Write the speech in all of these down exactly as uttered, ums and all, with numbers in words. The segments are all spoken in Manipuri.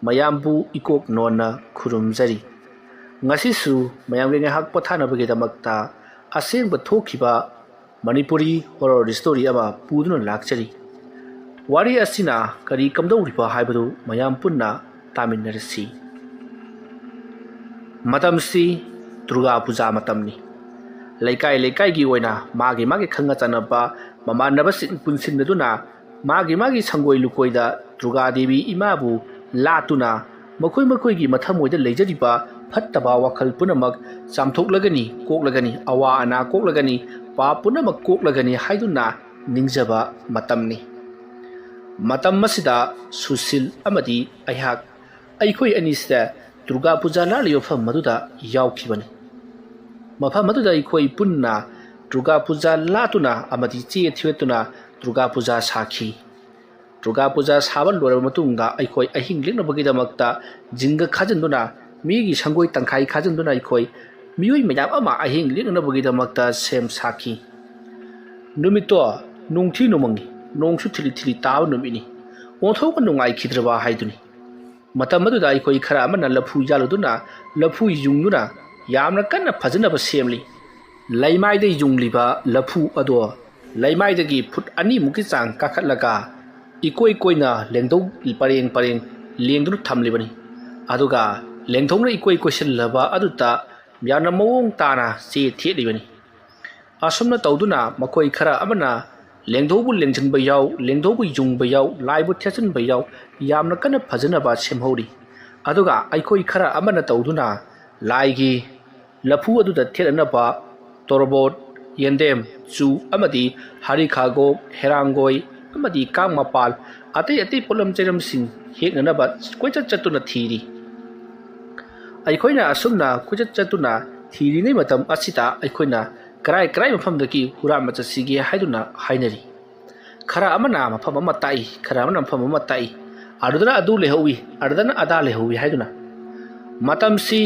ꯃꯌꯥꯝꯕꯨ ꯏꯀꯣꯛ ꯅꯣꯟꯅ ꯈꯨꯔꯨꯝꯖꯔꯤ꯫ ꯉꯁꯤꯁꯨ ꯃꯌꯥꯝꯒꯤ ꯉꯥꯏꯍꯥꯛ ꯄꯣꯊꯥꯅꯕꯒꯤꯗꯃꯛꯇ ꯑꯁꯦꯡꯕ ꯊꯣꯛꯈꯤꯕ ꯃꯅꯤꯄꯨꯔꯤ ꯍꯣꯔꯣꯔ ꯁ꯭ꯇꯣꯔꯤ ꯑꯃ ꯄꯨꯗꯨꯅ ꯂꯥꯛꯆꯔꯤ꯫ ꯋꯥꯔꯤ ꯑꯁꯤꯅ ꯀꯔꯤ ꯀꯝꯗꯧꯔꯤꯕ ꯍꯥꯏꯕꯗꯨ ꯃꯌꯥꯝ ꯄꯨꯟꯅ ꯇꯥꯃꯤꯟꯅꯔꯁꯤ꯫ ꯃꯇꯝꯁꯤ ꯗꯨꯔꯒꯥ ꯄꯨꯖꯥ ꯃꯇꯝꯅꯤ꯫ ꯂꯩꯀꯥꯏ ꯂꯩꯀꯥꯏꯒꯤ ꯑꯣꯏꯅ ꯃꯥꯒꯤ ꯃꯥꯒꯤ ꯈꯪꯅ ꯆꯥꯟꯅꯕ ꯃꯃꯥꯟꯅꯕꯁꯤꯡ ꯄꯨꯟꯁꯤꯟꯅꯗꯨꯅ ꯃꯥꯒꯤ ꯃꯥꯒꯤ ꯁꯪꯒꯣꯏ ꯂꯨꯀꯣꯏꯗ ꯗꯨꯔꯒꯥ ꯗꯦꯕꯤ ꯏꯃꯥꯕꯨ ꯂꯥꯠꯇꯨꯅ ꯃꯈꯣꯏ ꯃꯈꯣꯏꯒꯤ ꯃꯊꯃꯣꯏꯗ ꯂꯩꯖꯔꯤꯕ ꯐꯠꯇꯕ ꯋꯥꯈꯜ ꯄꯨꯝꯅꯃꯛ ꯆꯥꯝꯊꯣꯛꯂꯒꯅꯤ, ꯀꯣꯛꯂꯒꯅꯤ, ꯑꯋꯥ ꯑꯅꯥ ꯀꯣꯛꯂꯒꯅꯤ, ꯄꯥꯞ ꯄꯨꯝꯅꯃꯛ ꯀꯣꯛꯂꯒꯅꯤ ꯍꯥꯏꯗꯨꯅ ꯅꯤꯡꯖꯕ ꯃꯇꯝꯅꯤ꯫ ꯃꯇꯝ ꯑꯁꯤꯗ ꯁꯨꯁꯤꯜ ꯑꯃꯗꯤ ꯑꯩꯍꯥꯛ, ꯑꯩꯈꯣꯏ ꯑꯅꯤꯁꯦ ꯗꯨꯔꯒꯥ ꯄꯨꯖꯥ ꯂꯥꯠꯂꯤꯕ ꯃꯐꯝ ꯑꯗꯨꯗ ꯌꯥꯎꯈꯤꯕꯅꯤ꯫ ꯃꯐꯝ ꯑꯗꯨꯗ ꯑꯩꯈꯣꯏ ꯄꯨꯟꯅ ꯗꯨꯔꯒꯥ ꯄꯨꯖꯥ ꯂꯥꯠꯇꯨꯅ ꯑꯃꯗꯤ ꯆꯦ ꯊꯤꯒꯠꯇꯨꯅ ꯗꯨꯔꯒꯥ ꯄꯨꯖꯥ ꯁꯥꯈꯤ꯫ ꯗꯨꯔꯒꯥ ꯄꯨꯖꯥ ꯁꯥꯕ ꯂꯣꯏꯔꯕ ꯃꯇꯨꯡꯗ ꯑꯩꯈꯣꯏ ꯑꯍꯤꯡ ꯂꯦꯛꯅꯕꯒꯤꯗꯃꯛꯇ ꯖꯤꯡꯒ ꯈꯥꯖꯤꯟꯗꯨꯅ, ꯃꯤꯒꯤ ꯁꯪꯒꯣꯏ ꯇꯪꯈꯥꯏ ꯈꯥꯖꯤꯟꯗꯨꯅ ꯑꯩꯈꯣꯏ ꯃꯤꯑꯣꯏ ꯃꯌꯥꯝ ꯑꯃ ꯑꯍꯤꯡ ꯂꯦꯛꯅꯅꯕꯒꯤꯗꯃꯛꯇ ꯁꯦꯝ ꯁꯥꯈꯤ꯫ ꯅꯨꯃꯤꯠꯇꯣ ꯅꯨꯡꯊꯤ ꯅꯨꯃꯪꯉꯤ, ꯅꯣꯡꯁꯨ ꯊꯤꯂꯤ ꯊꯤꯂꯤ ꯇꯥꯕ ꯅꯨꯃꯤꯠꯅꯤ꯫ ꯑꯣꯟꯊꯣꯛꯅ ꯅꯨꯡꯉꯥꯏꯈꯤꯗ꯭ꯔꯕ ꯍꯥꯏꯗꯨꯅꯤ꯫ ꯃꯇꯝ ꯑꯗꯨꯗ ꯑꯩꯈꯣꯏ ꯈꯔ ꯑꯃꯅ ꯂꯐꯨ ꯌꯥꯜꯂꯨꯗꯨꯅ, ꯂꯐꯨ ꯌꯨꯡꯗꯨꯅ ꯌꯥꯝꯅ ꯀꯟꯅ ꯐꯖꯅꯕ ꯁꯦꯝꯂꯤ꯫ ꯂꯩꯃꯥꯏꯗ ꯌꯨꯡꯂꯤꯕ ꯂꯐꯨ ꯑꯗꯣ ꯂꯩꯃꯥꯏꯗꯒꯤ ꯐꯨꯠ ꯑꯅꯤꯃꯨꯛꯀꯤ ꯆꯥꯡ ꯀꯥꯈꯠꯂꯒ ꯏꯀꯣꯏ ꯀꯣꯏꯅ ꯂꯦꯡꯗꯧ ꯄꯔꯦꯡ ꯄꯔꯦꯡ ꯂꯦꯡꯗꯨꯅ ꯊꯝꯂꯤꯕꯅꯤ꯫ ꯑꯗꯨꯒ ꯂꯦꯡꯊꯧꯅ ꯏꯀꯣꯏ ꯀꯣꯏꯁꯤꯜꯂꯕ ꯑꯗꯨꯗ ꯌꯥꯝꯅ ꯃꯑꯣꯡ ꯇꯥꯅ ꯆꯦ ꯊꯦꯠꯂꯤꯕꯅꯤ꯫ ꯑꯁꯨꯝꯅ ꯇꯧꯗꯨꯅ ꯃꯈꯣꯏ ꯈꯔ ꯑꯃꯅ ꯂꯦꯡꯗꯧꯕꯨ ꯂꯦꯡꯁꯤꯟꯕ ꯌꯥꯎ, ꯂꯦꯡꯗꯧꯕꯨ ꯌꯨꯡꯕ ꯌꯥꯎ, ꯂꯥꯏꯕꯨ ꯊꯦꯠꯆꯤꯟꯕ ꯌꯥꯎ, ꯌꯥꯝꯅ ꯀꯟꯅ ꯐꯖꯅꯕ ꯁꯦꯝꯍꯧꯔꯤ꯫ ꯑꯗꯨꯒ ꯑꯩꯈꯣꯏ ꯈꯔ ꯑꯃꯅ ꯇꯧꯗꯨꯅ ꯂꯥꯏꯒꯤ ꯂꯐꯨ ꯑꯗꯨꯗ ꯊꯦꯠꯅꯅꯕ ꯇꯣꯔꯕꯣꯠ, ꯌꯦꯟꯗꯦꯝ, ꯆꯨ ꯑꯃꯗꯤ ꯍꯔꯤꯈꯥꯒꯣꯛ, ꯍꯦꯔꯥꯡꯒꯣꯏ ꯑꯃꯗꯤ ꯀꯥꯡ ꯃꯄꯥꯜ, ꯑꯇꯩ ꯑꯇꯩ ꯄꯣꯠꯂꯝ ꯆꯩꯔꯝꯁꯤꯡ ꯍꯦꯛꯅꯅꯕ ꯀꯣꯏꯆꯠ ꯆꯠꯇꯨꯅ ꯊꯤꯔꯤ꯫ ꯑꯩꯈꯣꯏꯅ ꯑꯁꯨꯝꯅ ꯀꯣꯏꯆꯠ ꯆꯠꯇꯨꯅ ꯊꯤꯔꯤꯉꯩ ꯃꯇꯝ ꯑꯁꯤꯗ ꯑꯩꯈꯣꯏꯅ ꯀꯔꯥꯏ ꯀꯔꯥꯏ ꯃꯐꯝꯗꯒꯤ ꯍꯨꯔꯥꯟꯕ ꯆꯠꯁꯤꯒꯦ ꯍꯥꯏꯗꯨꯅ ꯍꯥꯏꯅꯔꯤ꯫ ꯈꯔ ꯑꯃꯅ ꯃꯐꯝ ꯑꯃ ꯇꯥꯛꯏ, ꯈꯔ ꯑꯃꯅ ꯃꯐꯝ ꯑꯃ ꯇꯥꯛꯏ, ꯑꯗꯨꯗꯅ ꯑꯗꯨ ꯂꯩꯍꯧꯏ, ꯑꯗꯨꯗꯅ ꯑꯗꯥ ꯂꯩꯍꯧꯏ ꯍꯥꯏꯗꯨꯅ꯫ ꯃꯇꯝꯁꯤ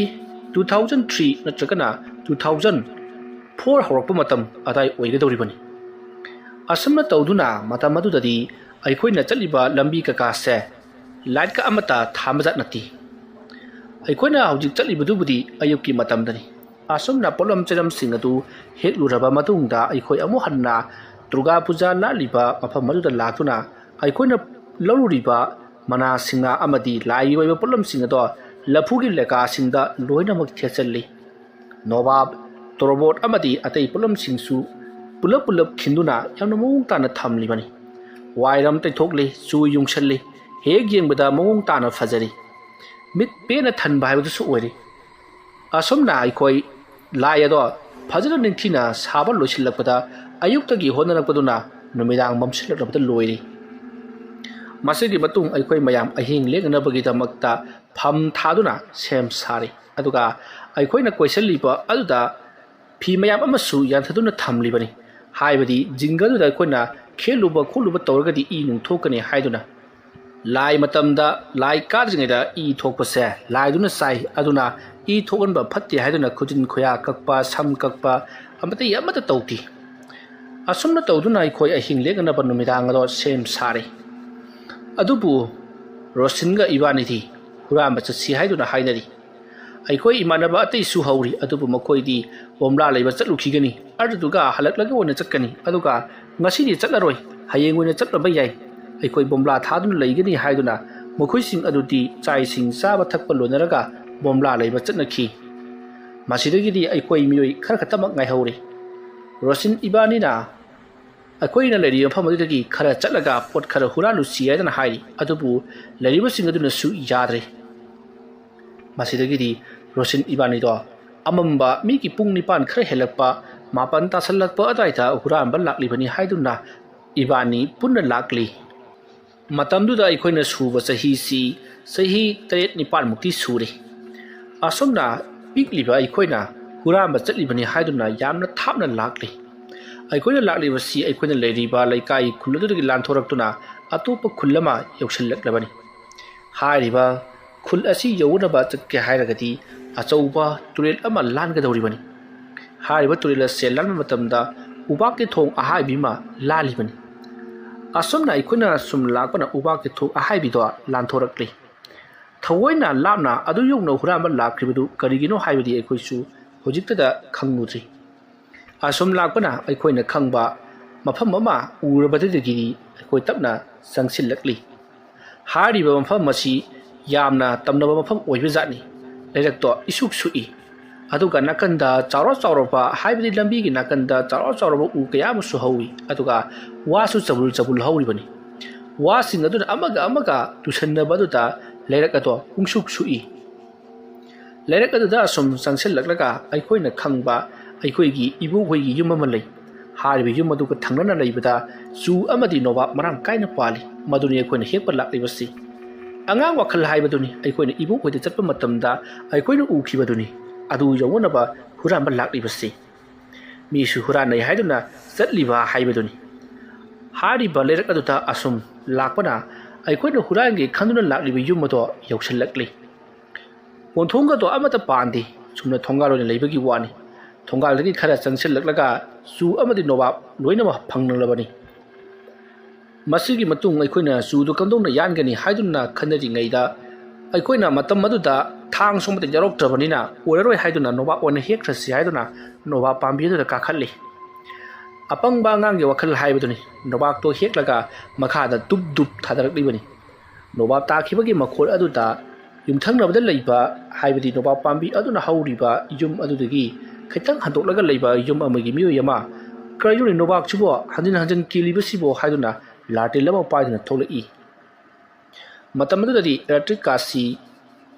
two thousand three ꯅꯠꯇ꯭ꯔꯒꯅ two thousand four ꯍꯧꯔꯛꯄ ꯃꯇꯝ ꯑꯗꯥꯏ ꯑꯣꯏꯒꯗꯧꯔꯤꯕꯅꯤ꯫ ꯑꯁꯨꯝꯅ ꯇꯧꯗꯨꯅ ꯃꯇꯝ ꯑꯗꯨꯗꯗꯤ ꯑꯩꯈꯣꯏꯅ ꯆꯠꯂꯤꯕ ꯂꯝꯕꯤ ꯀꯀꯥꯁꯦ ꯂꯥꯏꯠꯀ ꯑꯃꯠꯇ ꯊꯥꯟꯕꯖꯥꯠ ꯅꯠꯇꯦ꯫ ꯑꯩꯈꯣꯏꯅ ꯍꯧꯖꯤꯛ ꯆꯠꯂꯤꯕꯗꯨꯕꯨꯗꯤ ꯑꯌꯨꯛꯀꯤ ꯃꯇꯝꯗꯅꯤ꯫ ꯑꯁꯨꯝꯅ ꯄꯣꯠꯂꯝ ꯆꯩꯂꯝꯁꯤꯡ ꯑꯗꯨ ꯍꯦꯛꯂꯨꯔꯕ ꯃꯇꯨꯡꯗ ꯑꯩꯈꯣꯏ ꯑꯃꯨꯛ ꯍꯟꯅ ꯗꯨꯔꯒꯥ ꯄꯨꯖꯥ ꯂꯥꯠꯂꯤꯕ ꯃꯐꯝ ꯑꯗꯨꯗ ꯂꯥꯛꯇꯨꯅ ꯑꯩꯈꯣꯏꯅ ꯂꯧꯔꯨꯔꯤꯕ ꯃꯅꯥ ꯁꯤꯡꯅꯥ ꯑꯃꯗꯤ ꯂꯥꯏꯒꯤ ꯑꯣꯏꯕ ꯄꯣꯠꯂꯝꯁꯤꯡ ꯑꯗꯣ ꯂꯐꯨꯒꯤ ꯂꯦꯀꯥꯁꯤꯡꯗ ꯂꯣꯏꯅꯃꯛ ꯊꯦꯠꯆꯜꯂꯤ꯫ ꯅꯣꯕꯥꯞ, ꯇꯣꯔꯕꯣꯠ ꯑꯃꯗꯤ ꯑꯇꯩ ꯄꯣꯠꯂꯝꯁꯤꯡꯁꯨ ꯄꯨꯂꯞ ꯄꯨꯂꯞ ꯈꯤꯟꯗꯨꯅ ꯌꯥꯝꯅ ꯃꯑꯣꯡ ꯇꯥꯅ ꯊꯝꯂꯤꯕꯅꯤ꯫ ꯋꯥꯏꯔꯝ ꯇꯩꯊꯣꯛꯂꯤ, ꯆꯨ ꯌꯨꯡꯁꯜꯂꯤ, ꯍꯦꯛ ꯌꯦꯡꯕꯗ ꯃꯑꯣꯡ ꯇꯥꯅ ꯐꯖꯔꯤ꯫ ꯃꯤꯠ ꯄꯦꯟꯅ ꯊꯟꯕ ꯍꯥꯏꯕꯗꯨꯁꯨ ꯑꯣꯏꯔꯤ꯫ ꯑꯁꯨꯝꯅ ꯑꯩꯈꯣꯏ ꯂꯥꯏ ꯑꯗꯣ ꯐꯖꯅ ꯅꯤꯡꯊꯤꯅ ꯁꯥꯕ ꯂꯣꯏꯁꯤꯜꯂꯛꯄꯗ ꯑꯌꯨꯛꯇꯒꯤ ꯍꯣꯠꯅꯔꯛꯄꯗꯨꯅ ꯅꯨꯃꯤꯗꯥꯡ ꯃꯝꯁꯤꯜꯂꯛꯂꯕꯗ ꯂꯣꯏꯔꯤ꯫ ꯃꯁꯤꯒꯤ ꯃꯇꯨꯡ ꯑꯩꯈꯣꯏ ꯃꯌꯥꯝ ꯑꯍꯤꯡ ꯂꯦꯛꯅꯅꯕꯒꯤꯗꯃꯛꯇ ꯐꯝ ꯊꯥꯗꯨꯅ ꯁꯦꯝ ꯁꯥꯔꯤ꯫ ꯑꯗꯨꯒ ꯑꯩꯈꯣꯏꯅ ꯀꯣꯏꯁꯤꯜꯂꯤꯕ ꯑꯗꯨꯗ ꯐꯤ ꯃꯌꯥꯝ ꯑꯃꯁꯨ ꯌꯥꯟꯊꯗꯨꯅ ꯊꯝꯂꯤꯕꯅꯤ꯫ ꯍꯥꯏꯕꯗꯤ ꯖꯤꯡꯒꯗꯨꯗ ꯑꯩꯈꯣꯏꯅ ꯈꯦꯠꯂꯨꯕ ꯈꯣꯠꯂꯨꯕ ꯇꯧꯔꯒꯗꯤ ꯏ ꯅꯨꯡ ꯊꯣꯛꯀꯅꯤ ꯍꯥꯏꯗꯨꯅ꯫ ꯂꯥꯏ ꯃꯇꯝꯗ ꯂꯥꯏ ꯀꯥꯗ꯭ꯔꯤꯉꯩꯗ ꯏ ꯊꯣꯛꯄꯁꯦ ꯂꯥꯏꯗꯨꯅ ꯆꯥꯏ꯫ ꯑꯗꯨꯅ ꯏ ꯊꯣꯛꯍꯟꯕ ꯐꯠꯇꯦ ꯍꯥꯏꯗꯨꯅ ꯈꯨꯖꯤꯟ ꯈꯨꯌꯥ ꯀꯛꯄ, ꯁꯝ ꯀꯛꯄ ꯑꯃꯗꯤ ꯑꯃꯠꯇ ꯇꯧꯗꯦ꯫ ꯑꯁꯨꯝꯅ ꯇꯧꯗꯨꯅ ꯑꯩꯈꯣꯏ ꯑꯍꯤꯡ ꯂꯦꯛꯅꯅꯕ ꯅꯨꯃꯤꯗꯥꯡ ꯑꯗꯣ ꯁꯦꯝ ꯁꯥꯔꯤ꯫ ꯑꯗꯨꯕꯨ ꯔꯣꯁꯤꯟꯒ ꯏꯕꯥꯅꯤꯗꯤ ꯍꯨꯔꯥꯟꯕ ꯆꯠꯁꯤ ꯍꯥꯏꯗꯨꯅ ꯍꯥꯏꯅꯔꯤ꯫ ꯑꯩꯈꯣꯏ ꯏꯃꯥꯟꯅꯕ ꯑꯇꯩꯁꯨ ꯍꯧꯔꯤ, ꯑꯗꯨꯕꯨ ꯃꯈꯣꯏꯗꯤ ꯕꯣꯝꯂꯥ ꯂꯩꯕ ꯆꯠꯂꯨꯈꯤꯒꯅꯤ, ꯑꯗꯨꯗꯨꯒ ꯍꯜꯂꯛꯂꯒ ꯑꯣꯏꯅ ꯆꯠꯀꯅꯤ, ꯑꯗꯨꯒ ꯉꯁꯤꯗꯤ ꯆꯠꯂꯔꯣꯏ, ꯍꯌꯦꯡ ꯑꯣꯏꯅ ꯆꯠꯂꯕ ꯌꯥꯏ, ꯑꯩꯈꯣꯏ ꯕꯣꯝꯂꯥ ꯊꯥꯗꯨꯅ ꯂꯩꯒꯅꯤ ꯍꯥꯏꯗꯨꯅ ꯃꯈꯣꯏꯁꯤꯡ ꯑꯗꯨꯗꯤ ꯆꯥꯛ ꯏꯁꯤꯡ ꯆꯥꯕ ꯊꯛꯄ ꯂꯣꯏꯅꯔꯒ ꯕꯣꯝꯂꯥ ꯂꯩꯕ ꯆꯠꯅꯈꯤ꯫ ꯃꯁꯤꯗꯒꯤꯗꯤ ꯑꯩꯈꯣꯏ ꯃꯤꯑꯣꯏ ꯈꯔ ꯈꯛꯇꯃꯛ ꯉꯥꯏꯍꯧꯔꯤ꯫ ꯔꯣꯁꯤꯟ ꯏꯕꯥꯅꯤꯅ ꯑꯩꯈꯣꯏꯅ ꯂꯩꯔꯤꯕ ꯃꯐꯝ ꯑꯗꯨꯗꯒꯤ ꯈꯔ ꯆꯠꯂꯒ ꯄꯣꯠ ꯈꯔ ꯍꯨꯔꯥꯜꯂꯨꯁꯤ ꯍꯥꯏꯗꯅ ꯍꯥꯏꯔꯤ, ꯑꯗꯨꯕꯨ ꯂꯩꯔꯤꯕꯁꯤꯡ ꯑꯗꯨꯅꯁꯨ ꯌꯥꯗ꯭ꯔꯦ꯫ ꯃꯁꯤꯗꯒꯤꯗꯤ ꯔꯣꯁꯤꯟ ꯏꯕꯥꯅꯤꯗꯣ ꯑꯃꯝꯕ ꯃꯤꯒꯤ ꯄꯨꯡ ꯅꯤꯄꯥꯟ ꯈꯔ ꯍꯦꯜꯂꯛꯄ, ꯃꯥꯄꯟ ꯇꯥꯁꯜꯂꯛꯄ ꯑꯗꯨꯋꯥꯏꯗ ꯍꯨꯔꯥꯟꯕ ꯂꯥꯛꯂꯤꯕꯅꯤ ꯍꯥꯏꯗꯨꯅ ꯏꯕꯥꯅꯤ ꯄꯨꯟꯅ ꯂꯥꯛꯂꯤ꯫ ꯃꯇꯝꯗꯨꯗ ꯑꯩꯈꯣꯏꯅ ꯁꯨꯕ ꯆꯍꯤꯁꯤ ꯆꯍꯤ ꯇꯔꯦꯠ ꯅꯤꯄꯥꯟꯃꯨꯛꯇꯤ ꯁꯨꯔꯦ꯫ ꯑꯁꯨꯝꯅ ꯄꯤꯛꯂꯤꯕ ꯑꯩꯈꯣꯏꯅ ꯍꯨꯔꯥꯟꯕ ꯆꯠꯂꯤꯕꯅꯤ ꯍꯥꯏꯗꯨꯅ ꯌꯥꯝꯅ ꯊꯥꯞꯅ ꯂꯥꯛꯂꯤ꯫ ꯑꯩꯈꯣꯏꯅ ꯂꯥꯛꯂꯤꯕꯁꯤ ꯑꯩꯈꯣꯏꯅ ꯂꯩꯔꯤꯕ ꯂꯩꯀꯥꯏ ꯈꯨꯜ ꯑꯗꯨꯗꯒꯤ ꯂꯥꯟꯊꯣꯔꯛꯇꯨꯅ ꯑꯇꯣꯞꯄ ꯈꯨꯜ ꯑꯃ ꯌꯧꯁꯤꯜꯂꯛꯂꯕꯅꯤ꯫ ꯍꯥꯏꯔꯤꯕ ꯈꯨꯜ ꯑꯁꯤ ꯌꯧꯅꯕ ꯆꯠꯀꯦ ꯍꯥꯏꯔꯒꯗꯤ ꯑꯆꯧꯕ ꯇꯨꯔꯦꯜ ꯑꯃ ꯂꯥꯟꯒꯗꯧꯔꯤꯕꯅꯤ꯫ ꯍꯥꯏꯔꯤꯕ ꯇꯨꯔꯦꯜ ꯑꯁꯦ ꯂꯥꯟꯕ ꯃꯇꯝꯗ ꯎꯕꯥꯛꯀꯤ ꯊꯣꯡ ꯑꯍꯥꯏꯕꯤ ꯑꯃ ꯂꯥꯜꯂꯤꯕꯅꯤ꯫ ꯑꯁꯨꯝꯅ ꯑꯩꯈꯣꯏꯅ ꯁꯨꯝ ꯂꯥꯛꯄꯅ ꯎꯕꯥꯛꯀꯤ ꯊꯣꯛ ꯑꯍꯥꯏꯕꯤꯗꯣ ꯂꯥꯟꯊꯣꯔꯛꯂꯤ꯫ ꯊꯑꯣꯏꯅ ꯂꯥꯞꯅ ꯑꯗꯨ ꯌꯧꯅ ꯍꯨꯔꯥꯟꯕ ꯂꯥꯛꯈ꯭ꯔꯤꯕꯗꯨ ꯀꯔꯤꯒꯤꯅꯣ ꯍꯥꯏꯕꯗꯤ ꯑꯩꯈꯣꯏꯁꯨ ꯍꯧꯖꯤꯛꯇꯗ ꯈꯪꯂꯨꯗ꯭ꯔꯤ꯫ ꯑꯁꯨꯝ ꯂꯥꯛꯄꯅ ꯑꯩꯈꯣꯏꯅ ꯈꯪꯕ ꯃꯐꯝ ꯑꯃ ꯎꯔꯕꯗꯒꯤꯗꯤ ꯑꯩꯈꯣꯏ ꯇꯞꯅ ꯆꯪꯁꯤꯜꯂꯛꯂꯤ꯫ ꯍꯥꯏꯔꯤꯕ ꯃꯐꯝ ꯑꯁꯤ ꯌꯥꯝꯅ ꯇꯝꯅꯕ ꯃꯐꯝ ꯑꯣꯏꯕ ꯖꯥꯠꯅꯤ꯫ ꯂꯩꯔꯛꯇꯣ ꯏꯁꯨꯛ ꯁꯨꯛꯏ꯫ ꯑꯗꯨꯒ ꯅꯥꯀꯟꯗ ꯆꯥꯎꯔ ꯆꯥꯎꯔꯕ, ꯍꯥꯏꯕꯗꯤ ꯂꯝꯕꯤꯒꯤ ꯅꯥꯀꯟꯗ ꯆꯥꯎꯔ ꯆꯥꯎꯔꯕ ꯎ ꯀꯌꯥ ꯑꯃꯁꯨ ꯍꯧꯏ꯫ ꯑꯗꯨꯒ ꯋꯥꯁꯨ ꯆꯕꯨꯜ ꯆꯕꯨꯜ ꯍꯧꯔꯤꯕꯅꯤ꯫ ꯋꯥꯁꯤꯡ ꯑꯗꯨꯅ ꯑꯃꯒ ꯑꯃꯒ ꯇꯨꯁꯟꯅꯕ ꯑꯗꯨꯗ ꯂꯩꯔꯛ ꯑꯗꯣ ꯄꯨꯡꯁꯨꯛ ꯁꯨꯛꯏ꯫ ꯂꯩꯔꯛ ꯑꯗꯨꯗ ꯑꯁꯨꯝ ꯆꯪꯁꯤꯜꯂꯛꯂꯒ ꯑꯩꯈꯣꯏꯅ ꯈꯪꯕ ꯑꯩꯈꯣꯏꯒꯤ ꯏꯕꯣꯛꯍꯣꯏꯒꯤ ꯌꯨꯝ ꯑꯃ ꯂꯩ꯫ ꯍꯥꯏꯔꯤꯕ ꯌꯨꯝ ꯑꯗꯨꯒ ꯊꯪꯅꯅ ꯂꯩꯕꯗ ꯆꯨ ꯑꯃꯗꯤ ꯅꯣꯕꯥꯞ ꯃꯔꯥꯡ ꯀꯥꯏꯅ ꯄꯥꯜꯂꯤ꯫ ꯃꯗꯨꯅꯤ ꯑꯩꯈꯣꯏꯅ ꯍꯦꯛꯄ ꯂꯥꯛꯂꯤꯕꯁꯤ꯫ ꯑꯉꯥꯡ ꯋꯥꯈꯜ ꯍꯥꯏꯕꯗꯨꯅꯤ ꯑꯩꯈꯣꯏꯅ ꯏꯕꯣꯛꯍꯣꯏꯗ ꯆꯠꯄ ꯃꯇꯝꯗ ꯑꯩꯈꯣꯏꯅ ꯎꯈꯤꯕꯗꯨꯅꯤ꯫ ꯑꯗꯨ ꯌꯧꯅꯅꯕ ꯍꯨꯔꯥꯟꯕ ꯂꯥꯛꯂꯤꯕꯁꯤ꯫ ꯃꯤꯁꯨ ꯍꯨꯔꯥꯟꯅꯩ ꯍꯥꯏꯗꯨꯅ ꯆꯠꯂꯤꯕ ꯍꯥꯏꯕꯗꯨꯅꯤ꯫ ꯍꯥꯏꯔꯤꯕ ꯂꯩꯔꯛ ꯑꯗꯨꯗ ꯑꯁꯨꯝ ꯂꯥꯛꯄꯅ ꯑꯩꯈꯣꯏꯅ ꯍꯨꯔꯥꯟꯒꯦ ꯈꯟꯗꯨꯅ ꯂꯥꯛꯂꯤꯕ ꯌꯨꯝ ꯑꯗꯣ ꯌꯧꯁꯤꯜꯂꯛꯂꯤ꯫ ꯀꯣꯟꯊꯣꯡꯒꯗꯣ ꯑꯃꯠꯇ ꯄꯥꯟꯗꯦ, ꯆꯨꯝꯅ ꯊꯣꯡꯒꯥꯜ ꯑꯣꯏꯅ ꯂꯩꯕꯒꯤ ꯋꯥꯅꯤ꯫ ꯊꯣꯡꯒꯥꯜꯗꯒꯤ ꯈꯔ ꯆꯪꯁꯤꯜꯂꯛꯂꯒ ꯆꯨ ꯑꯃꯗꯤ ꯅꯣꯕꯥꯞ ꯂꯣꯏꯅꯃꯛ ꯐꯪꯂꯕꯅꯤ꯫ ꯃꯁꯤꯒꯤ ꯃꯇꯨꯡ ꯑꯩꯈꯣꯏꯅ ꯆꯨꯗꯨ ꯀꯝꯗꯧꯅ ꯌꯥꯟꯒꯅꯤ ꯍꯥꯏꯗꯨꯅ ꯈꯟꯅꯔꯤꯉꯩꯗ, ꯑꯩꯈꯣꯏꯅ ꯃꯇꯝ ꯑꯗꯨꯗ ꯊꯥꯡꯁꯨ ꯑꯃꯠꯇ ꯌꯥꯎꯔꯛꯇ꯭ꯔꯕꯅꯤꯅ ꯑꯣꯏꯔꯔꯣꯏ ꯍꯥꯏꯗꯨꯅ ꯅꯣꯕꯥꯞ ꯑꯣꯏꯅ ꯍꯦꯛꯈ꯭ꯔꯁꯤ ꯍꯥꯏꯗꯨꯅ ꯅꯣꯕꯥꯞ ꯄꯥꯝꯕꯤ ꯑꯗꯨꯗ ꯀꯥꯈꯠꯂꯤ꯫ ꯑꯄꯪꯕ ꯑꯉꯥꯡꯒꯤ ꯋꯥꯈꯜ ꯍꯥꯏꯕꯗꯨꯅꯤ꯫ ꯅꯣꯕꯥꯞꯇꯣ ꯍꯦꯛꯂꯒ ꯃꯈꯥꯗ ꯗꯨꯞ ꯗꯨꯞ ꯊꯥꯗꯔꯛꯂꯤꯕꯅꯤ꯫ ꯅꯣꯕꯥꯞ ꯇꯥꯈꯤꯕꯒꯤ ꯃꯈꯣꯜ ꯑꯗꯨꯗ ꯌꯨꯝꯊꯪꯅꯕꯗ ꯂꯩꯕ, ꯍꯥꯏꯕꯗꯤ ꯅꯣꯕꯥꯞ ꯄꯥꯝꯕꯤ ꯑꯗꯨꯅ ꯍꯧꯔꯤꯕ ꯌꯨꯝ ꯑꯗꯨꯗꯒꯤ ꯈꯤꯇꯪ ꯍꯟꯗꯣꯛꯂꯒ ꯂꯩꯕ ꯌꯨꯝ ꯑꯃꯒꯤ ꯃꯤꯑꯣꯏ ꯑꯃ, "ꯀꯔꯤꯅꯣꯅꯦ ꯅꯣꯕꯥꯞꯁꯤꯕꯣ ꯍꯟꯖꯤꯟ ꯍꯟꯖꯤꯟ ꯀꯦꯜꯂꯤꯕꯁꯤꯕꯣ?" ꯍꯥꯏꯗꯨꯅ ꯂꯥꯇꯦꯜ ꯑꯃ ꯄꯥꯏꯗꯨꯅ ꯊꯣꯛꯂꯛꯏ꯫ ꯃꯇꯝ ꯑꯗꯨꯗꯗꯤ ꯏꯂꯦꯛꯇ꯭ꯔꯤꯛ ꯀꯥꯁꯤ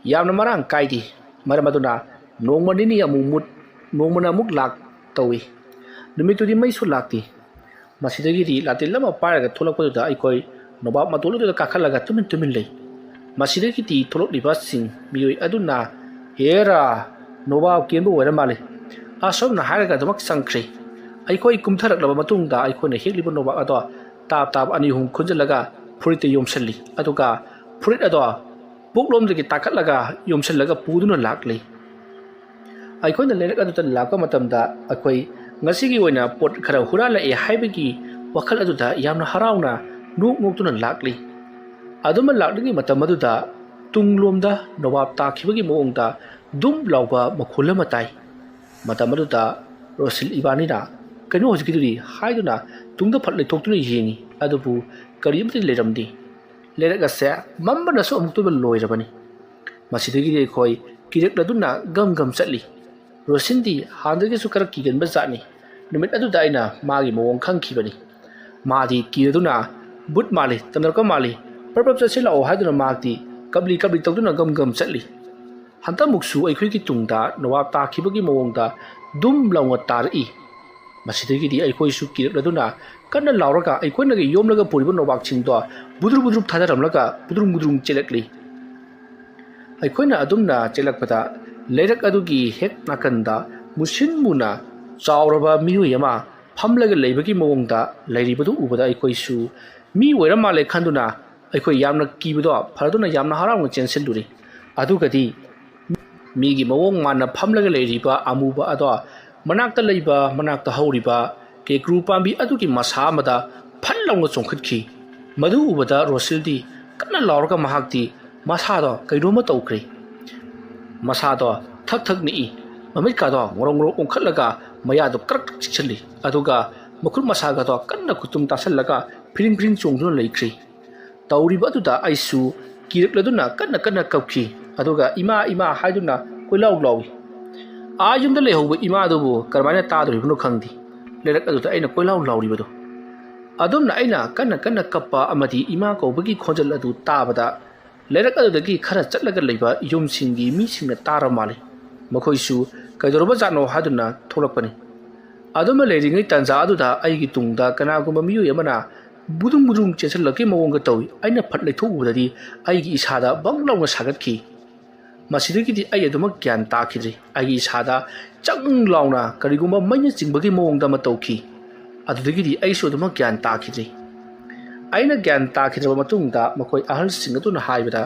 ꯌꯥꯝꯅ ꯃꯔꯥꯡ ꯀꯥꯏꯗꯦ꯫ ꯃꯔꯝ ꯑꯗꯨꯅ ꯅꯣꯡꯃ ꯅꯤꯅꯤ ꯑꯃꯨꯛ ꯃꯨꯠ, ꯅꯣꯡꯃꯅ ꯑꯃꯨꯛ ꯂꯥꯛ ꯇꯧꯏ꯫ ꯅꯨꯃꯤꯠꯇꯨꯗꯤ ꯃꯩꯁꯨ ꯂꯥꯛꯇꯦ꯫ ꯃꯁꯤꯗꯒꯤꯗꯤ ꯂꯥꯇꯦꯜ ꯑꯃ ꯄꯥꯏꯔꯒ ꯊꯣꯛꯂꯛꯄꯗꯨꯗ ꯑꯩꯈꯣꯏ ꯅꯣꯕꯥꯞ ꯃꯇꯣꯜ ꯑꯗꯨꯗ ꯀꯥꯈꯠꯂꯒ ꯇꯨꯃꯤꯟ ꯇꯨꯃꯤꯟ ꯂꯩ꯫ ꯃꯁꯤꯗꯒꯤꯗꯤ ꯊꯣꯛꯂꯛꯂꯤꯕꯁꯤꯡ ꯃꯤꯑꯣꯏ ꯑꯗꯨꯅ, "ꯍꯦꯔꯥ, ꯅꯣꯕꯥꯞ ꯀꯦꯟꯕ ꯑꯣꯏꯔ ꯃꯥꯜꯂꯦ"꯫ ꯑꯁꯨꯝꯅ ꯍꯥꯏꯔꯒ ꯑꯗꯨꯃꯛ ꯆꯪꯈ꯭ꯔꯦ꯫ ꯑꯩꯈꯣꯏ ꯀꯨꯝꯊꯔꯛꯂꯕ ꯃꯇꯨꯡꯗ ꯑꯩꯈꯣꯏꯅ ꯍꯦꯛꯂꯤꯕ ꯅꯣꯕꯥꯞ ꯑꯗꯣ ꯇꯥꯞ ꯇꯥꯞ ꯑꯅꯤ ꯑꯍꯨꯝ ꯈꯨꯟꯖꯤꯜꯂꯒ ꯐꯨꯔꯤꯠꯇ ꯌꯣꯝꯁꯤꯜꯂꯤ꯫ ꯑꯗꯨꯒ ꯐꯨꯔꯤꯠ ꯑꯗꯣ ꯄꯨꯛꯂꯣꯝꯗꯒꯤ ꯇꯥꯈꯠꯂꯒ ꯌꯣꯝꯁꯤꯜꯂꯒ ꯄꯨꯗꯨꯅ ꯂꯥꯛꯂꯤ꯫ ꯑꯩꯈꯣꯏꯅ ꯂꯩꯔꯛ ꯑꯗꯨꯗ ꯂꯥꯛꯄ ꯃꯇꯝꯗ ꯑꯩꯈꯣꯏ ꯉꯁꯤꯒꯤ ꯑꯣꯏꯅ ꯄꯣꯠ ꯈꯔ ꯍꯨꯔꯥꯜꯂꯛꯑꯦ ꯍꯥꯏꯕꯒꯤ ꯋꯥꯈꯜ ꯑꯗꯨꯗ ꯌꯥꯝꯅ ꯍꯔꯥꯎꯅ ꯅꯣꯛ ꯅꯣꯛꯇꯨꯅ ꯂꯥꯛꯂꯤ꯫ ꯑꯗꯨꯃ ꯂꯥꯛꯂꯤꯉꯩ ꯃꯇꯝ ꯑꯗꯨꯗ ꯇꯨꯡꯂꯣꯝꯗ ꯅꯋꯥꯞ ꯇꯥꯈꯤꯕꯒꯤ ꯃꯑꯣꯡꯗ ꯗꯨꯝ ꯂꯥꯎꯕ ꯃꯈꯣꯜ ꯑꯃ ꯇꯥꯏ꯫ ꯃꯇꯝ ꯑꯗꯨꯗ ꯔꯣꯁꯤꯜ ꯏꯕꯥꯅꯤꯅ "ꯀꯩꯅꯣ ꯍꯧꯖꯤꯛꯀꯤꯗꯨꯗꯤ?" ꯍꯥꯏꯗꯨꯅ ꯇꯨꯡꯗ ꯐꯠ ꯂꯩꯊꯣꯛꯇꯨꯅ ꯌꯦꯡꯉꯤ, ꯑꯗꯨꯕꯨ ꯀꯔꯤꯃꯠꯇ ꯂꯩꯔꯝꯗꯦ꯫ ꯂꯩꯔꯛ ꯑꯁꯦ ꯃꯝꯕꯅꯁꯨ ꯑꯃꯨꯛꯇꯣꯏꯕ ꯂꯣꯏꯔꯕꯅꯤ꯫ ꯃꯁꯤꯗꯒꯤꯗꯤ ꯑꯩꯈꯣꯏ ꯀꯤꯔꯛꯂꯗꯨꯅ ꯒꯝ ꯒꯝ ꯆꯠꯂꯤ꯫ ꯔꯣꯁꯤꯟꯗꯤ ꯍꯥꯟꯅꯗꯒꯤꯁꯨ ꯈꯔ ꯀꯤꯒꯟꯕ ꯖꯥꯠꯅꯤ꯫ ꯅꯨꯃꯤꯠ ꯑꯗꯨꯗ ꯑꯩꯅ ꯃꯥꯒꯤ ꯃꯑꯣꯡ ꯈꯪꯈꯤꯕꯅꯤ꯫ ꯃꯥꯗꯤ ꯀꯤꯔꯗꯨꯅ "ꯕꯨꯠ ꯃꯥꯜꯂꯤ, ꯇꯝꯅꯔꯛꯄ ꯃꯥꯜꯂꯤ, ꯄ꯭ꯔꯞ ꯄ꯭ꯔꯞ ꯆꯠꯁꯤꯜꯂꯛꯑꯣ" ꯍꯥꯏꯗꯨꯅ ꯃꯍꯥꯛꯇꯤ ꯀꯞꯂꯤ ꯀꯞꯂꯤ ꯇꯧꯗꯨꯅ ꯒꯝ ꯒꯝ ꯆꯠꯂꯤ꯫ ꯍꯟꯗꯛꯃꯨꯛꯁꯨ ꯑꯩꯈꯣꯏꯒꯤ ꯇꯨꯡꯗ ꯅꯋꯥꯞ ꯇꯥꯈꯤꯕꯒꯤ ꯃꯑꯣꯡꯗ ꯗꯨꯝ ꯂꯥꯎꯅ ꯇꯥꯔꯛꯏ꯫ ꯃꯁꯤꯗꯒꯤꯗꯤ ꯑꯩꯈꯣꯏꯁꯨ ꯀꯤꯔꯛꯂꯗꯨꯅ ꯀꯟꯅ ꯂꯥꯎꯔꯒ ꯑꯩꯈꯣꯏꯅꯒ ꯌꯣꯝꯂꯒ ꯄꯨꯔꯤꯕ ꯅꯣꯕꯥꯞꯁꯤꯡꯗꯣ ꯕꯨꯗ꯭ꯔꯨꯛ ꯕꯨꯗ꯭ꯔꯨꯛ ꯊꯥꯗꯔꯝꯂꯒ ꯕꯨꯗ꯭ꯔꯨꯡ ꯕꯨꯗ꯭ꯔꯨꯡ ꯆꯦꯜꯂꯛꯂꯤ꯫ ꯑꯩꯈꯣꯏꯅ ꯑꯗꯨꯝꯅ ꯆꯦꯜꯂꯛꯄꯗ ꯂꯩꯔꯛ ꯑꯗꯨꯒꯤ ꯍꯦꯛ ꯅꯥꯀꯟꯗ ꯃꯨꯁꯤꯟ ꯃꯨꯅ ꯆꯥꯎꯔꯕ ꯃꯤꯑꯣꯏ ꯑꯃ ꯐꯝꯂꯒ ꯂꯩꯕꯒꯤ ꯃꯑꯣꯡꯗ ꯂꯩꯔꯤꯕꯗꯨ ꯎꯕꯗ ꯑꯩꯈꯣꯏꯁꯨ ꯃꯤ ꯑꯣꯏꯔ ꯃꯥꯜꯂꯦ ꯈꯟꯗꯨꯅ ꯑꯩꯈꯣꯏ ꯌꯥꯝꯅ ꯀꯤꯕꯗꯣ ꯐꯔꯗꯨꯅ ꯌꯥꯝꯅ ꯍꯔꯥꯎꯅ ꯆꯦꯟꯁꯤꯜꯂꯨꯔꯤ꯫ ꯑꯗꯨꯒꯗꯤ ꯃꯤꯒꯤ ꯃꯑꯣꯡ ꯃꯥꯟꯅ ꯐꯝꯂꯒ ꯂꯩꯔꯤꯕ ꯑꯃꯨꯕ ꯑꯗꯣ ꯃꯅꯥꯛꯇ ꯂꯩꯕ, ꯃꯅꯥꯛꯇ ꯍꯧꯔꯤꯕ ꯀꯦꯀ꯭ꯔꯨ ꯄꯥꯝꯕꯤ ꯑꯗꯨꯒꯤ ꯃꯁꯥ ꯑꯃꯗ ꯐꯠ ꯂꯥꯎꯅ ꯆꯣꯡꯈꯠꯈꯤ꯫ ꯃꯗꯨ ꯎꯕꯗ ꯔꯣꯁꯤꯜꯗꯤ ꯀꯟꯅ ꯂꯥꯎꯔꯒ ꯃꯍꯥꯛꯇꯤ ꯃꯁꯥꯗꯣ ꯀꯩꯅꯣꯝꯃ ꯇꯧꯈ꯭ꯔꯦ꯫ ꯃꯁꯥꯗꯣ ꯊꯛ ꯊꯛ ꯅꯤꯛꯏ꯫ ꯃꯃꯤꯠꯀꯥꯗꯣ ꯉꯣꯔꯣꯛ ꯉꯣꯔꯣꯛ ꯑꯣꯟꯈꯠꯂꯒ ꯃꯌꯥꯗꯣ ꯀ꯭ꯔꯛ ꯀ꯭ꯔꯛ ꯆꯤꯛꯁꯤꯜꯂꯤ꯫ ꯑꯗꯨꯒ ꯃꯈꯨꯠ ꯃꯁꯥꯒꯗꯣ ꯀꯟꯅ ꯈꯨꯇꯨꯝ ꯇꯥꯁꯜꯂꯒ ꯐꯤꯔꯤꯡ ꯐꯤꯔꯤꯡ ꯆꯣꯡꯗꯨꯅ ꯂꯩꯈ꯭ꯔꯤ꯫ ꯇꯧꯔꯤꯕ ꯑꯗꯨꯗ ꯑꯩꯁꯨ ꯀꯤꯔꯛꯂꯗꯨꯅ ꯀꯟꯅ ꯀꯟꯅ ꯀꯞꯈꯤ꯫ ꯑꯗꯨꯒ "ꯏꯃꯥ, ꯏꯃꯥ" ꯍꯥꯏꯗꯨꯅ ꯀꯣꯏꯂꯥꯎ ꯂꯥꯎꯏ꯫ ꯑꯥ ꯌꯨꯝꯗ ꯂꯩꯍꯧꯕ ꯏꯃꯥꯗꯨꯕꯨ ꯀꯔꯝꯍꯥꯏꯅ ꯇꯥꯗꯣꯔꯤꯕꯅꯣ ꯈꯪꯗꯦ꯫ ꯂꯩꯔꯛ ꯑꯗꯨꯗ ꯑꯩꯅ ꯀꯣꯏꯂꯥꯎ ꯂꯥꯎꯔꯤꯕꯗꯣ꯫ ꯑꯗꯨꯝꯅ ꯑꯩꯅ ꯀꯟꯅ ꯀꯟꯅ ꯀꯞꯄ ꯑꯃꯗꯤ ꯏꯃꯥ ꯀꯧꯕꯒꯤ ꯈꯣꯟꯖꯦꯜ ꯑꯗꯨ ꯇꯥꯕꯗ ꯂꯩꯔꯛ ꯑꯗꯨꯗꯒꯤ ꯈꯔ ꯆꯠꯂꯒ ꯂꯩꯕ ꯌꯨꯝꯁꯤꯡꯒꯤ ꯃꯤꯁꯤꯡꯅ ꯇꯥꯔ ꯃꯥꯜꯂꯤ꯫ ꯃꯈꯣꯏꯁꯨ "ꯀꯩꯗꯧꯔꯕꯖꯥꯠꯅꯣ?" ꯍꯥꯏꯗꯨꯅ ꯊꯣꯛꯂꯛꯄꯅꯤ꯫ ꯑꯗꯨꯃ ꯂꯩꯔꯤꯉꯩ ꯇꯥꯟꯖꯥ ꯑꯗꯨꯗ ꯑꯩꯒꯤ ꯇꯨꯡꯗ ꯀꯅꯥꯒꯨꯝꯕ ꯃꯤꯑꯣꯏ ꯑꯃꯅ ꯕꯨꯗꯨꯡ ꯕꯨꯗꯨꯡ ꯆꯦꯟꯁꯤꯜꯂꯛꯀꯤ ꯃꯑꯣꯡꯒ ꯇꯧꯏ꯫ ꯑꯩꯅ ꯐꯠ ꯂꯩꯊꯣꯛꯎꯕꯗꯗꯤ ꯑꯩꯒꯤ ꯏꯁꯥꯗ ꯕꯪ ꯂꯥꯎꯅ ꯁꯥꯒꯠꯈꯤ꯫ ꯃꯁꯤꯗꯒꯤꯗꯤ ꯑꯩ ꯑꯗꯨꯃꯛ ꯒ꯭ꯌꯥꯟ ꯇꯥꯈꯤꯗ꯭ꯔꯤ꯫ ꯑꯩꯒꯤ ꯏꯁꯥꯗ ꯆꯪ ꯂꯥꯎꯅ ꯀꯔꯤꯒꯨꯝꯕ ꯃꯩꯅ ꯆꯤꯡꯕꯒꯤ ꯃꯑꯣꯡꯗ ꯑꯃ ꯇꯧꯈꯤ꯫ ꯑꯗꯨꯗꯒꯤꯗꯤ ꯑꯩꯁꯨ ꯑꯗꯨꯃꯛ ꯒ꯭ꯌꯥꯟ ꯇꯥꯈꯤꯗ꯭ꯔꯤ꯫ ꯑꯩꯅ ꯒ꯭ꯌꯥꯟ ꯇꯥꯈꯤꯗ꯭ꯔꯕ ꯃꯇꯨꯡꯗ ꯃꯈꯣꯏ ꯑꯍꯜꯁꯤꯡ ꯑꯗꯨꯅ ꯍꯥꯏꯕꯗ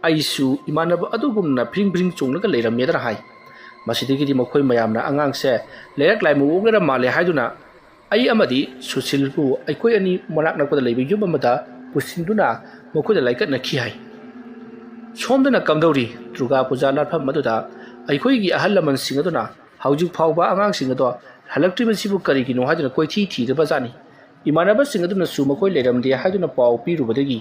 ꯑꯩꯁꯨ ꯏꯃꯥꯟꯅꯕ ꯑꯗꯨꯒꯨꯝꯅ ꯐꯤꯔꯤꯡ ꯐꯤꯔꯤꯡ ꯆꯣꯡꯂꯒ ꯂꯩꯔꯝꯃꯦꯗꯅ ꯍꯥꯏ꯫ ꯃꯁꯤꯗꯒꯤꯗꯤ ꯃꯈꯣꯏ ꯃꯌꯥꯝꯅ ꯑꯉꯥꯡꯁꯦ ꯂꯩꯔꯛ ꯂꯥꯏꯃꯨ ꯑꯣꯛꯂꯔ ꯃꯥꯜꯂꯦ ꯍꯥꯏꯗꯨꯅ ꯑꯩ ꯑꯃꯗꯤ ꯁꯨꯁꯤꯜꯕꯨ ꯑꯩꯈꯣꯏ ꯑꯅꯤ ꯃꯅꯥꯛ ꯅꯛꯄꯗ ꯂꯩꯕ ꯌꯨꯝ ꯑꯃꯗ ꯄꯨꯁꯤꯟꯗꯨꯅ ꯃꯈꯣꯏꯗ ꯂꯥꯏꯀꯠꯅꯈꯤ ꯍꯥꯏ꯫ ꯁꯣꯝꯗꯅ ꯀꯝꯗꯧꯔꯤ? ꯗꯨꯔꯒꯥ ꯄꯨꯖꯥ ꯂꯥꯠꯐꯝ ꯑꯗꯨꯗ ꯑꯩꯈꯣꯏꯒꯤ ꯑꯍꯜ ꯂꯃꯟꯁꯤꯡ ꯑꯗꯨꯅ ꯍꯧꯖꯤꯛ ꯐꯥꯎꯕ ꯑꯉꯥꯡꯁꯤꯡ ꯑꯗꯣ ꯍꯜꯂꯛꯇ꯭ꯔꯤꯕꯁꯤꯕꯨ ꯀꯔꯤꯒꯤꯅꯣ ꯍꯥꯏꯗꯨꯅ ꯀꯣꯏꯊꯤ ꯊꯤꯗꯕꯖꯥꯠꯅꯤ꯫ ꯏꯃꯥꯟꯅꯕꯁꯤꯡ ꯑꯗꯨꯅꯁꯨ ꯃꯈꯣꯏ ꯂꯩꯔꯝꯗꯦ ꯍꯥꯏꯗꯨꯅ ꯄꯥꯎ ꯄꯤꯔꯨꯕꯗꯒꯤ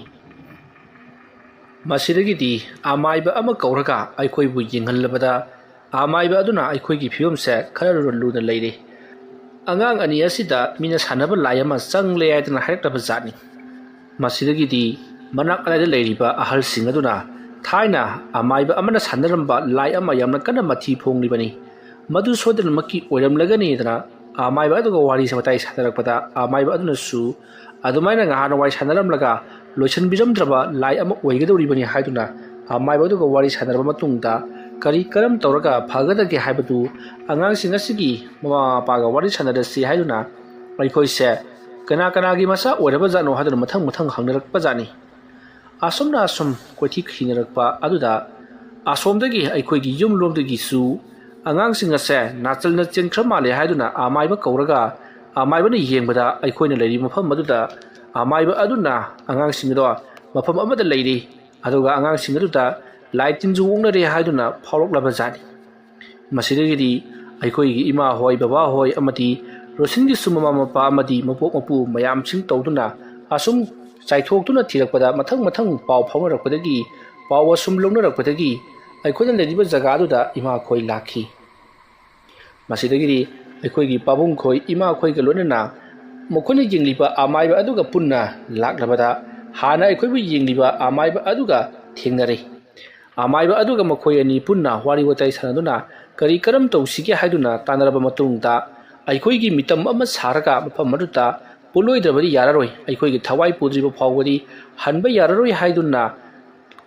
ꯃꯁꯤꯗꯒꯤꯗꯤ ꯑꯃꯥꯏꯕ ꯑꯃ ꯀꯧꯔꯒ ꯑꯩꯈꯣꯏꯕꯨ ꯌꯦꯡꯍꯜꯂꯕꯗ ꯑꯃꯥꯏꯕ ꯑꯗꯨꯅ ꯑꯩꯈꯣꯏꯒꯤ ꯐꯤꯕꯝꯁꯦ ꯈꯔ ꯂꯨꯅ ꯂꯩꯔꯦ꯫ "ꯑꯉꯥꯡ ꯑꯅꯤ ꯑꯁꯤꯗ ꯃꯤꯅ ꯁꯥꯟꯅꯕ ꯂꯥꯏ ꯑꯃ ꯆꯪꯂꯦ" ꯍꯥꯏꯗꯅ ꯍꯥꯏꯔꯛꯂꯕ ꯖꯥꯠꯅꯤ꯫ ꯃꯁꯤꯗꯒꯤꯗꯤ ꯃꯅꯥꯛ ꯑꯗꯥꯏꯗ ꯂꯩꯔꯤꯕ ꯑꯍꯜꯁꯤꯡ ꯑꯗꯨꯅ ꯊꯥꯏꯅ ꯑꯃꯥꯏꯕ ꯑꯃꯅ ꯁꯥꯟꯅꯔꯝꯕ ꯂꯥꯏ ꯑꯃ ꯌꯥꯝꯅ ꯀꯟꯅ ꯃꯊꯤ ꯐꯣꯡꯂꯤꯕꯅꯤ꯫ ꯃꯗꯨ ꯁꯣꯏꯗꯅꯃꯛꯀꯤ ꯑꯣꯏꯔꯝꯂꯒꯅꯤꯗꯅ ꯑꯃꯥꯏꯕ ꯑꯗꯨꯒ ꯋꯥꯔꯤ ꯋꯥꯇꯥꯏ ꯁꯥꯟꯅꯔꯛꯄꯗ ꯑꯃꯥꯏꯕ ꯑꯗꯨꯅꯁꯨ ꯑꯗꯨꯃꯥꯏꯅ ꯉꯍꯥꯟꯋꯥꯏ ꯁꯥꯟꯅꯔꯝꯂꯒ ꯂꯣꯏꯁꯤꯟꯕꯤꯔꯝꯗ꯭ꯔꯕ ꯂꯥꯏ ꯑꯃ ꯑꯣꯏꯒꯗꯧꯔꯤꯕꯅꯤ ꯍꯥꯏꯗꯨꯅ ꯑꯃꯥꯏꯕ ꯑꯗꯨꯒ ꯋꯥꯔꯤ ꯁꯥꯟꯅꯔꯕ ꯃꯇꯨꯡꯗ ꯀꯔꯤ ꯀꯔꯝ ꯇꯧꯔꯒ ꯐꯒꯗꯒꯦ ꯍꯥꯏꯕꯗꯨ ꯑꯉꯥꯡꯁꯤꯡ ꯑꯁꯤꯒꯤ ꯃꯃꯥ ꯃꯄꯥꯒ ꯋꯥꯔꯤ ꯁꯥꯟꯅꯔꯁꯤ ꯍꯥꯏꯗꯨꯅ ꯑꯩꯈꯣꯏꯁꯦ ꯀꯅꯥ ꯀꯅꯥꯒꯤ ꯃꯆꯥ ꯑꯣꯏꯔꯕ ꯖꯥꯠꯅꯣ ꯍꯥꯏꯗꯨꯅ ꯃꯊꯪ ꯃꯊꯪ ꯍꯪꯅꯔꯛꯄ ꯖꯥꯠꯅꯤ꯫ ꯑꯁꯨꯝꯅ ꯑꯁꯨꯝ ꯀꯣꯏꯊꯤ ꯊꯤꯅꯔꯛꯄ ꯑꯗꯨꯗ ꯑꯁꯣꯝꯗꯒꯤ ꯑꯩꯈꯣꯏꯒꯤ ꯌꯨꯝꯂꯣꯝꯗꯒꯤꯁꯨ ꯑꯉꯥꯡꯁꯤꯡ ꯑꯁꯦ ꯅꯥꯆꯜꯅ ꯆꯦꯟꯈ꯭ꯔ ꯃꯥꯜꯂꯦ ꯍꯥꯏꯗꯨꯅ ꯑꯃꯥꯏꯕ ꯀꯧꯔꯒ ꯑꯃꯥꯏꯕꯅ ꯌꯦꯡꯕꯗ ꯑꯩꯈꯣꯏꯅ ꯂꯩꯔꯤꯕ ꯃꯐꯝ ꯑꯗꯨꯗ ꯑꯃꯥꯏꯕ ꯑꯗꯨꯅ ꯑꯉꯥꯡꯁꯤꯡ ꯑꯗꯣ ꯃꯐꯝ ꯑꯃꯗ ꯂꯩꯔꯤ, ꯑꯗꯨꯒ ꯑꯉꯥꯡꯁꯤꯡ ꯑꯗꯨꯗ ꯂꯥꯏ ꯇꯤꯟꯁꯨ ꯑꯣꯛꯅꯔꯦ ꯍꯥꯏꯗꯨꯅ ꯐꯥꯎꯔꯛꯂꯕ ꯖꯥꯠꯅꯤ꯫ ꯃꯁꯤꯗꯒꯤꯗꯤ ꯑꯩꯈꯣꯏꯒꯤ ꯏꯃꯥ ꯍꯣꯏ, ꯕꯕꯥ ꯍꯣꯏ ꯑꯃꯗꯤ ꯔꯣꯁꯤꯟꯒꯤꯁꯨ ꯃꯃꯥ ꯃꯄꯥ ꯑꯃꯗꯤ ꯃꯄꯣꯛ ꯃꯄꯨ ꯃꯌꯥꯝꯁꯤꯡ ꯇꯧꯗꯨꯅ ꯑꯁꯨꯝ ꯆꯥꯏꯊꯣꯛꯇꯨꯅ ꯊꯤꯔꯛꯄꯗ ꯃꯊꯪ ꯃꯊꯪ ꯄꯥꯎ ꯐꯥꯎꯅꯔꯛꯄꯗꯒꯤ, ꯄꯥꯎ ꯑꯁꯨꯝ ꯂꯧꯅꯔꯛꯄꯗꯒꯤ ꯑꯩꯈꯣꯏꯅ ꯂꯩꯔꯤꯕ ꯖꯒꯥ ꯑꯗꯨꯗ ꯏꯃꯥꯈꯣꯏ ꯂꯥꯛꯈꯤ꯫ ꯃꯁꯤꯗꯒꯤꯗꯤ ꯑꯩꯈꯣꯏꯒꯤ ꯄꯥꯕꯨꯡꯈꯣꯏ ꯏꯃꯥꯈꯣꯏꯒ ꯂꯣꯏꯅꯅ ꯃꯈꯣꯏꯅ ꯌꯦꯡꯂꯤꯕ ꯑꯃꯥꯏꯕ ꯑꯗꯨꯒ ꯄꯨꯟꯅ ꯂꯥꯛꯂꯕꯗ ꯍꯥꯟꯅ ꯑꯩꯈꯣꯏꯕꯨ ꯌꯦꯡꯂꯤꯕ ꯑꯃꯥꯏꯕ ꯑꯗꯨꯒ ꯊꯦꯡꯅꯔꯦ꯫ ꯑꯃꯥꯏꯕ ꯑꯗꯨꯒ ꯃꯈꯣꯏ ꯑꯅꯤ ꯄꯨꯟꯅ ꯋꯥꯔꯤ ꯋꯥꯇꯥꯏ ꯁꯥꯟꯅꯗꯨꯅ ꯀꯔꯤ ꯀꯔꯝ ꯇꯧꯁꯤꯒꯦ ꯍꯥꯏꯗꯨꯅ ꯇꯥꯟꯅꯔꯕ ꯃꯇꯨꯡꯗ ꯑꯩꯈꯣꯏꯒꯤ ꯃꯤꯇꯝ ꯑꯃ ꯁꯥꯔꯒ ꯃꯐꯝ ꯑꯗꯨꯗ ꯄꯨꯜꯂꯣꯏꯗ꯭ꯔꯕꯗꯤ ꯌꯥꯔꯔꯣꯏ, ꯑꯩꯈꯣꯏꯒꯤ ꯊꯋꯥꯏ ꯄꯨꯗ꯭ꯔꯤꯕ ꯐꯥꯎꯕꯗꯤ ꯍꯟꯕ ꯌꯥꯔꯔꯣꯏ ꯍꯥꯏꯗꯨꯅ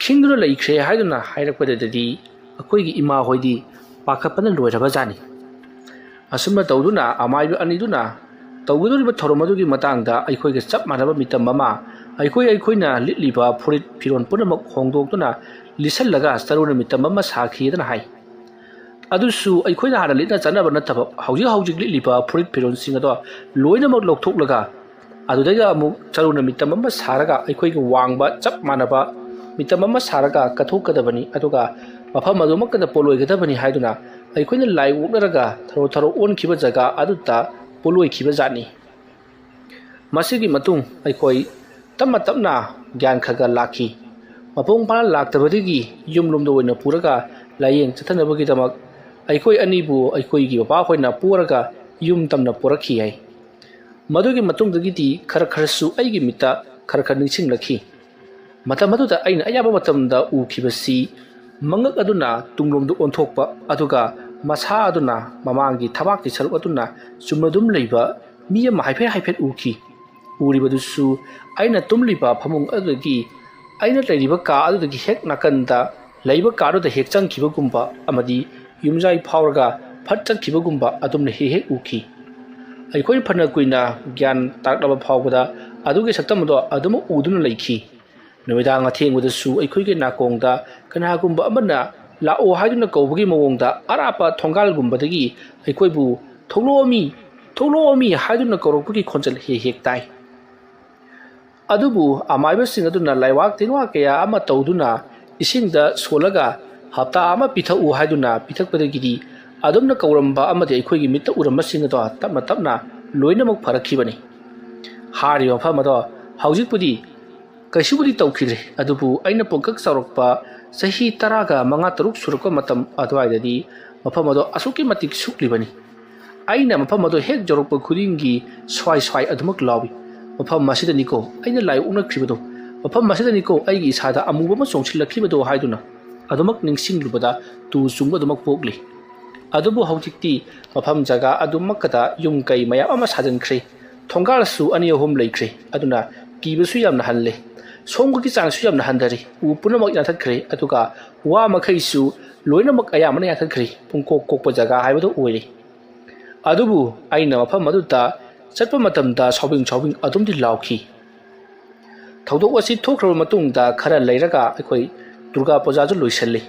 ꯈꯤꯡꯗꯨꯅ ꯂꯩꯈ꯭ꯔꯦ ꯍꯥꯏꯗꯨꯅ ꯍꯥꯏꯔꯛꯄꯗꯗꯤ ꯑꯩꯈꯣꯏꯒꯤ ꯏꯃꯥ ꯍꯣꯏꯗꯤ ꯄꯥꯈꯠꯄꯅ ꯂꯣꯏꯔꯕ ꯖꯥꯠꯅꯤ꯫ ꯑꯁꯨꯝꯅ ꯇꯧꯗꯨꯅ ꯑꯃꯥꯏꯕ ꯑꯅꯤꯗꯨꯅ ꯇꯧꯒꯗꯧꯔꯤꯕ ꯊꯧꯔꯝ ꯑꯗꯨꯒꯤ ꯃꯇꯥꯡꯗ ꯑꯩꯈꯣꯏꯒ ꯆꯞ ꯃꯥꯟꯅꯕ ꯃꯤꯇꯝ ꯑꯃ, ꯑꯩꯈꯣꯏ ꯑꯩꯈꯣꯏꯅ ꯂꯤꯠꯂꯤꯕ ꯐꯨꯔꯤꯠ ꯐꯤꯔꯣꯜ ꯄꯨꯝꯅꯃꯛ ꯍꯣꯡꯗꯣꯛꯇꯨꯅ ꯂꯤꯠꯁꯜꯂꯒ ꯆꯔꯨꯅ ꯃꯤꯇꯝ ꯑꯃ ꯁꯥꯈꯤꯗꯅ ꯍꯥꯏ꯫ ꯑꯗꯨꯁꯨ ꯑꯩꯈꯣꯏꯅ ꯍꯥꯟꯅ ꯂꯤꯠꯅ ꯆꯠꯅꯕ ꯅꯠꯇꯕ, ꯍꯧꯖꯤꯛ ꯍꯧꯖꯤꯛ ꯂꯤꯠꯂꯤꯕ ꯐꯨꯔꯤꯠ ꯐꯤꯔꯣꯜꯁꯤꯡ ꯑꯗꯣ ꯂꯣꯏꯅꯃꯛ ꯂꯧꯊꯣꯛꯂꯒ, ꯑꯗꯨꯗꯩꯗ ꯑꯃꯨꯛ ꯆꯔꯨꯅ ꯃꯤꯇꯝ ꯑꯃ ꯁꯥꯔꯒ, ꯑꯩꯈꯣꯏꯒꯤ ꯋꯥꯡꯕ ꯆꯞ ꯃꯥꯟꯅꯕ ꯃꯤꯇꯝ ꯑꯃ ꯁꯥꯔꯒ ꯀꯠꯊꯣꯛꯀꯗꯕꯅꯤ꯫ ꯑꯗꯨꯒ ꯃꯐꯝ ꯑꯗꯨꯃꯛꯇꯗ ꯄꯣꯠꯂꯣꯏꯒꯗꯕꯅꯤ ꯍꯥꯏꯗꯨꯅ ꯑꯩꯈꯣꯏꯅ ꯂꯥꯏ ꯑꯣꯛꯅꯔꯒ ꯊꯔꯣ ꯊꯔꯣ ꯑꯣꯟꯈꯤꯕ ꯖꯒꯥ ꯑꯗꯨꯗ ꯄꯣꯠꯂꯣꯏꯈꯤꯕ ꯖꯥꯠꯅꯤ꯫ ꯃꯁꯤꯒꯤ ꯃꯇꯨꯡ ꯑꯩꯈꯣꯏ ꯇꯞꯅ ꯇꯞꯅ ꯒ꯭ꯌꯥꯟ ꯈꯔ ꯈꯔ ꯂꯥꯛꯈꯤ꯫ ꯃꯄꯨꯡ ꯐꯥꯅ ꯂꯥꯛꯇꯕꯗꯒꯤ ꯌꯨꯝꯂꯣꯝꯗ ꯑꯣꯏꯅ ꯄꯨꯔꯒ ꯂꯥꯏꯌꯦꯡ ꯆꯠꯊꯅꯕꯒꯤꯗꯃꯛ ꯑꯩꯈꯣꯏ ꯑꯅꯤꯕꯨ ꯑꯩꯈꯣꯏꯒꯤ ꯕꯕꯥꯈꯣꯏꯅ ꯄꯨꯔꯒ ꯌꯨꯝ ꯇꯝꯅ ꯄꯨꯔꯛꯈꯤ ꯍꯥꯏ꯫ ꯃꯗꯨꯒꯤ ꯃꯇꯨꯡꯗꯒꯤꯗꯤ ꯈꯔ ꯈꯔꯁꯨ ꯑꯩꯒꯤ ꯃꯤꯠꯇ ꯈꯔ ꯈꯔ ꯅꯤꯡꯁꯤꯡꯂꯛꯈꯤ꯫ ꯃꯇꯝ ꯑꯗꯨꯗ ꯑꯩꯅ ꯑꯌꯥꯝꯕ ꯃꯇꯝꯗ ꯎꯈꯤꯕꯁꯤ ꯃꯉꯛ ꯑꯗꯨꯅ ꯇꯨꯡꯂꯣꯝꯗ ꯑꯣꯟꯊꯣꯛꯄ, ꯑꯗꯨꯒ ꯃꯁꯥ ꯑꯗꯨꯅ ꯃꯃꯥꯡꯒꯤ ꯊꯕꯥꯛꯀꯤ ꯁꯔꯨꯛ ꯑꯗꯨꯅ ꯆꯨꯝꯅ ꯑꯗꯨꯝ ꯂꯩꯕ ꯃꯤ ꯑꯃ ꯍꯥꯏꯐꯦꯠ ꯍꯥꯏꯐꯦꯠ ꯎꯈꯤ꯫ ꯎꯔꯤꯕꯗꯨꯁꯨ ꯑꯩꯅ ꯇꯨꯝꯂꯤꯕ ꯐꯃꯨꯡ ꯑꯗꯨꯗꯒꯤ, ꯑꯩꯅ ꯂꯩꯔꯤꯕ ꯀꯥ ꯑꯗꯨꯗꯒꯤ ꯍꯦꯛ ꯅꯥꯀꯟꯗ ꯂꯩꯕ ꯀꯥꯗꯨꯗ ꯍꯦꯛ ꯆꯪꯈꯤꯕꯒꯨꯝꯕ ꯑꯃꯗꯤ ꯌꯨꯝꯖꯥꯏ ꯐꯥꯎꯔꯒ ꯐꯠ ꯆꯠꯈꯤꯕꯒꯨꯝꯕ ꯑꯗꯨꯝꯅ ꯍꯦꯛ ꯍꯦꯛ ꯎꯈꯤ꯫ ꯑꯩꯈꯣꯏ ꯐꯅ ꯀꯨꯏꯅ ꯒ꯭ꯌꯥꯟ ꯇꯥꯔꯛꯂꯕ ꯐꯥꯎꯕꯗ ꯑꯗꯨꯒꯤ ꯁꯛꯇꯝ ꯑꯗꯣ ꯑꯗꯨꯃꯛ ꯎꯗꯨꯅ ꯂꯩꯈꯤ꯫ ꯅꯨꯃꯤꯗꯥꯡ ꯑꯊꯦꯡꯕꯗꯁꯨ ꯑꯩꯈꯣꯏꯒꯤ ꯅꯥꯀꯣꯡꯗ ꯀꯅꯥꯒꯨꯝꯕ ꯑꯃꯅ "ꯂꯥꯛꯑꯣ" ꯍꯥꯏꯗꯨꯅ ꯀꯧꯕꯒꯤ ꯃꯑꯣꯡꯗ ꯑꯔꯥꯞꯄ ꯊꯣꯡꯒꯥꯜꯒꯨꯝꯕꯗꯒꯤ ꯑꯩꯈꯣꯏꯕꯨ "ꯊꯣꯛꯂꯛꯑꯣꯃꯤ, ꯊꯣꯛꯂꯛꯑꯣꯃꯤ" ꯍꯥꯏꯗꯨꯅ ꯀꯧꯔꯛꯄꯒꯤ ꯈꯣꯟꯖꯦꯜ ꯍꯦꯛ ꯍꯦꯛ ꯇꯥꯏ꯫ ꯑꯗꯨꯕꯨ ꯑꯃꯥꯏꯕꯁꯤꯡ ꯑꯗꯨꯅ ꯂꯥꯏꯋꯥꯛ ꯇꯤꯟꯋꯥꯛ ꯀꯌꯥ ꯑꯃ ꯇꯧꯗꯨꯅ ꯏꯁꯤꯡꯗ ꯁꯣꯜꯂꯒ ꯍꯞꯇꯥ ꯑꯃ ꯄꯤꯊꯛꯎ ꯍꯥꯏꯗꯨꯅ ꯄꯤꯊꯛꯄꯗꯒꯤꯗꯤ ꯑꯗꯨꯝꯅ ꯀꯧꯔꯝꯕ ꯑꯃꯗꯤ ꯑꯩꯈꯣꯏꯒꯤ ꯃꯤꯠꯇ ꯎꯔꯝꯕꯁꯤꯡ ꯑꯗꯣ ꯇꯞꯅ ꯇꯞꯅ ꯂꯣꯏꯅꯃꯛ ꯐꯔꯛꯈꯤꯕꯅꯤ꯫ ꯍꯥꯏꯔꯤꯕ ꯃꯐꯝ ꯑꯗꯣ ꯍꯧꯖꯤꯛꯄꯨꯗꯤ ꯀꯩꯁꯨꯕꯨꯗꯤ ꯇꯧꯈꯤꯗ꯭ꯔꯦ, ꯑꯗꯨꯕꯨ ꯑꯩꯅ ꯄꯨꯡꯀꯛ ꯆꯥꯎꯔꯛꯄ ꯆꯍꯤ ꯇꯔꯥꯒ ꯃꯉꯥ ꯇꯔꯨꯛ ꯁꯨꯔꯛꯄ ꯃꯇꯝ ꯑꯗꯨꯋꯥꯏꯗꯗꯤ ꯃꯐꯝ ꯑꯗꯣ ꯑꯁꯨꯛꯀꯤ ꯃꯇꯤꯛ ꯁꯨꯛꯂꯤꯕꯅꯤ꯫ ꯑꯩꯅ ꯃꯐꯝ ꯑꯗꯣ ꯍꯦꯛ ꯌꯧꯔꯛꯄ ꯈꯨꯗꯤꯡꯒꯤ ꯁ꯭ꯋꯥꯏ ꯁ꯭ꯋꯥꯏ ꯑꯗꯨꯃꯛ ꯂꯥꯎꯏ꯫ "ꯃꯐꯝ ꯑꯁꯤꯗꯅꯤꯀꯣ ꯑꯩꯅ ꯂꯥꯏ ꯑꯣꯛꯅꯈꯤꯕꯗꯣ, ꯃꯐꯝ ꯑꯁꯤꯗꯅꯤꯀꯣ ꯑꯩꯒꯤ ꯏꯁꯥꯗ ꯑꯃꯨꯕ ꯑꯃ ꯆꯣꯡꯁꯤꯜꯂꯛꯈꯤꯕꯗꯣ" ꯍꯥꯏꯗꯨꯅ ꯑꯗꯨꯃꯛ ꯅꯤꯡꯁꯤꯡꯂꯨꯕꯗ ꯇꯨ ꯆꯨꯡꯕ ꯑꯗꯨꯃꯛ ꯄꯣꯛꯂꯤ꯫ ꯑꯗꯨꯕꯨ ꯍꯧꯖꯤꯛꯇꯤ ꯃꯐꯝ ꯖꯒꯥ ꯑꯗꯨꯃꯛꯀꯗ ꯌꯨꯝ ꯀꯩ ꯃꯌꯥꯝ ꯑꯃ ꯁꯥꯖꯤꯟꯈ꯭ꯔꯦ꯫ ꯊꯣꯡꯒꯥꯜꯁꯨ ꯑꯅꯤ ꯑꯍꯨꯝ ꯂꯩꯈ꯭ꯔꯦ꯫ ꯑꯗꯨꯅ ꯀꯤꯕꯁꯨ ꯌꯥꯝꯅ ꯍꯜꯂꯦ꯫ ꯁꯣꯡꯕꯒꯤ ꯆꯥꯡꯁꯨ ꯌꯥꯝꯅ ꯍꯟꯊꯔꯦ꯫ ꯎ ꯄꯨꯝꯅꯃꯛ ꯌꯥꯟꯊꯠꯈ꯭ꯔꯦ꯫ ꯑꯗꯨꯒ ꯋꯥ ꯃꯈꯩꯁꯨ ꯂꯣꯏꯅꯃꯛ ꯑꯌꯥꯝꯕꯅ ꯌꯥꯟꯊꯠꯈ꯭ꯔꯦ꯫ ꯄꯨꯡꯀꯣꯛ ꯀꯣꯛꯄ ꯖꯒꯥ ꯍꯥꯏꯕꯗꯨ ꯑꯣꯏꯔꯦ꯫ ꯑꯗꯨꯕꯨ ꯑꯩꯅ ꯃꯐꯝ ꯑꯗꯨꯗ ꯆꯠꯄ ꯃꯇꯝꯗ ꯁꯥꯎꯕꯤꯡ ꯁꯥꯎꯕꯤꯡ ꯑꯗꯨꯝꯗꯤ ꯂꯥꯎꯈꯤ꯫ ꯊꯧꯗꯣꯛ ꯑꯁꯤ ꯊꯣꯛꯈ꯭ꯔꯕ ꯃꯇꯨꯡꯗ ꯈꯔ ꯂꯩꯔꯒ ꯑꯩꯈꯣꯏ ꯗꯨꯔꯒꯥ ꯄꯨꯖꯥꯁꯨ ꯂꯣꯏꯁꯤꯜꯂꯤ꯫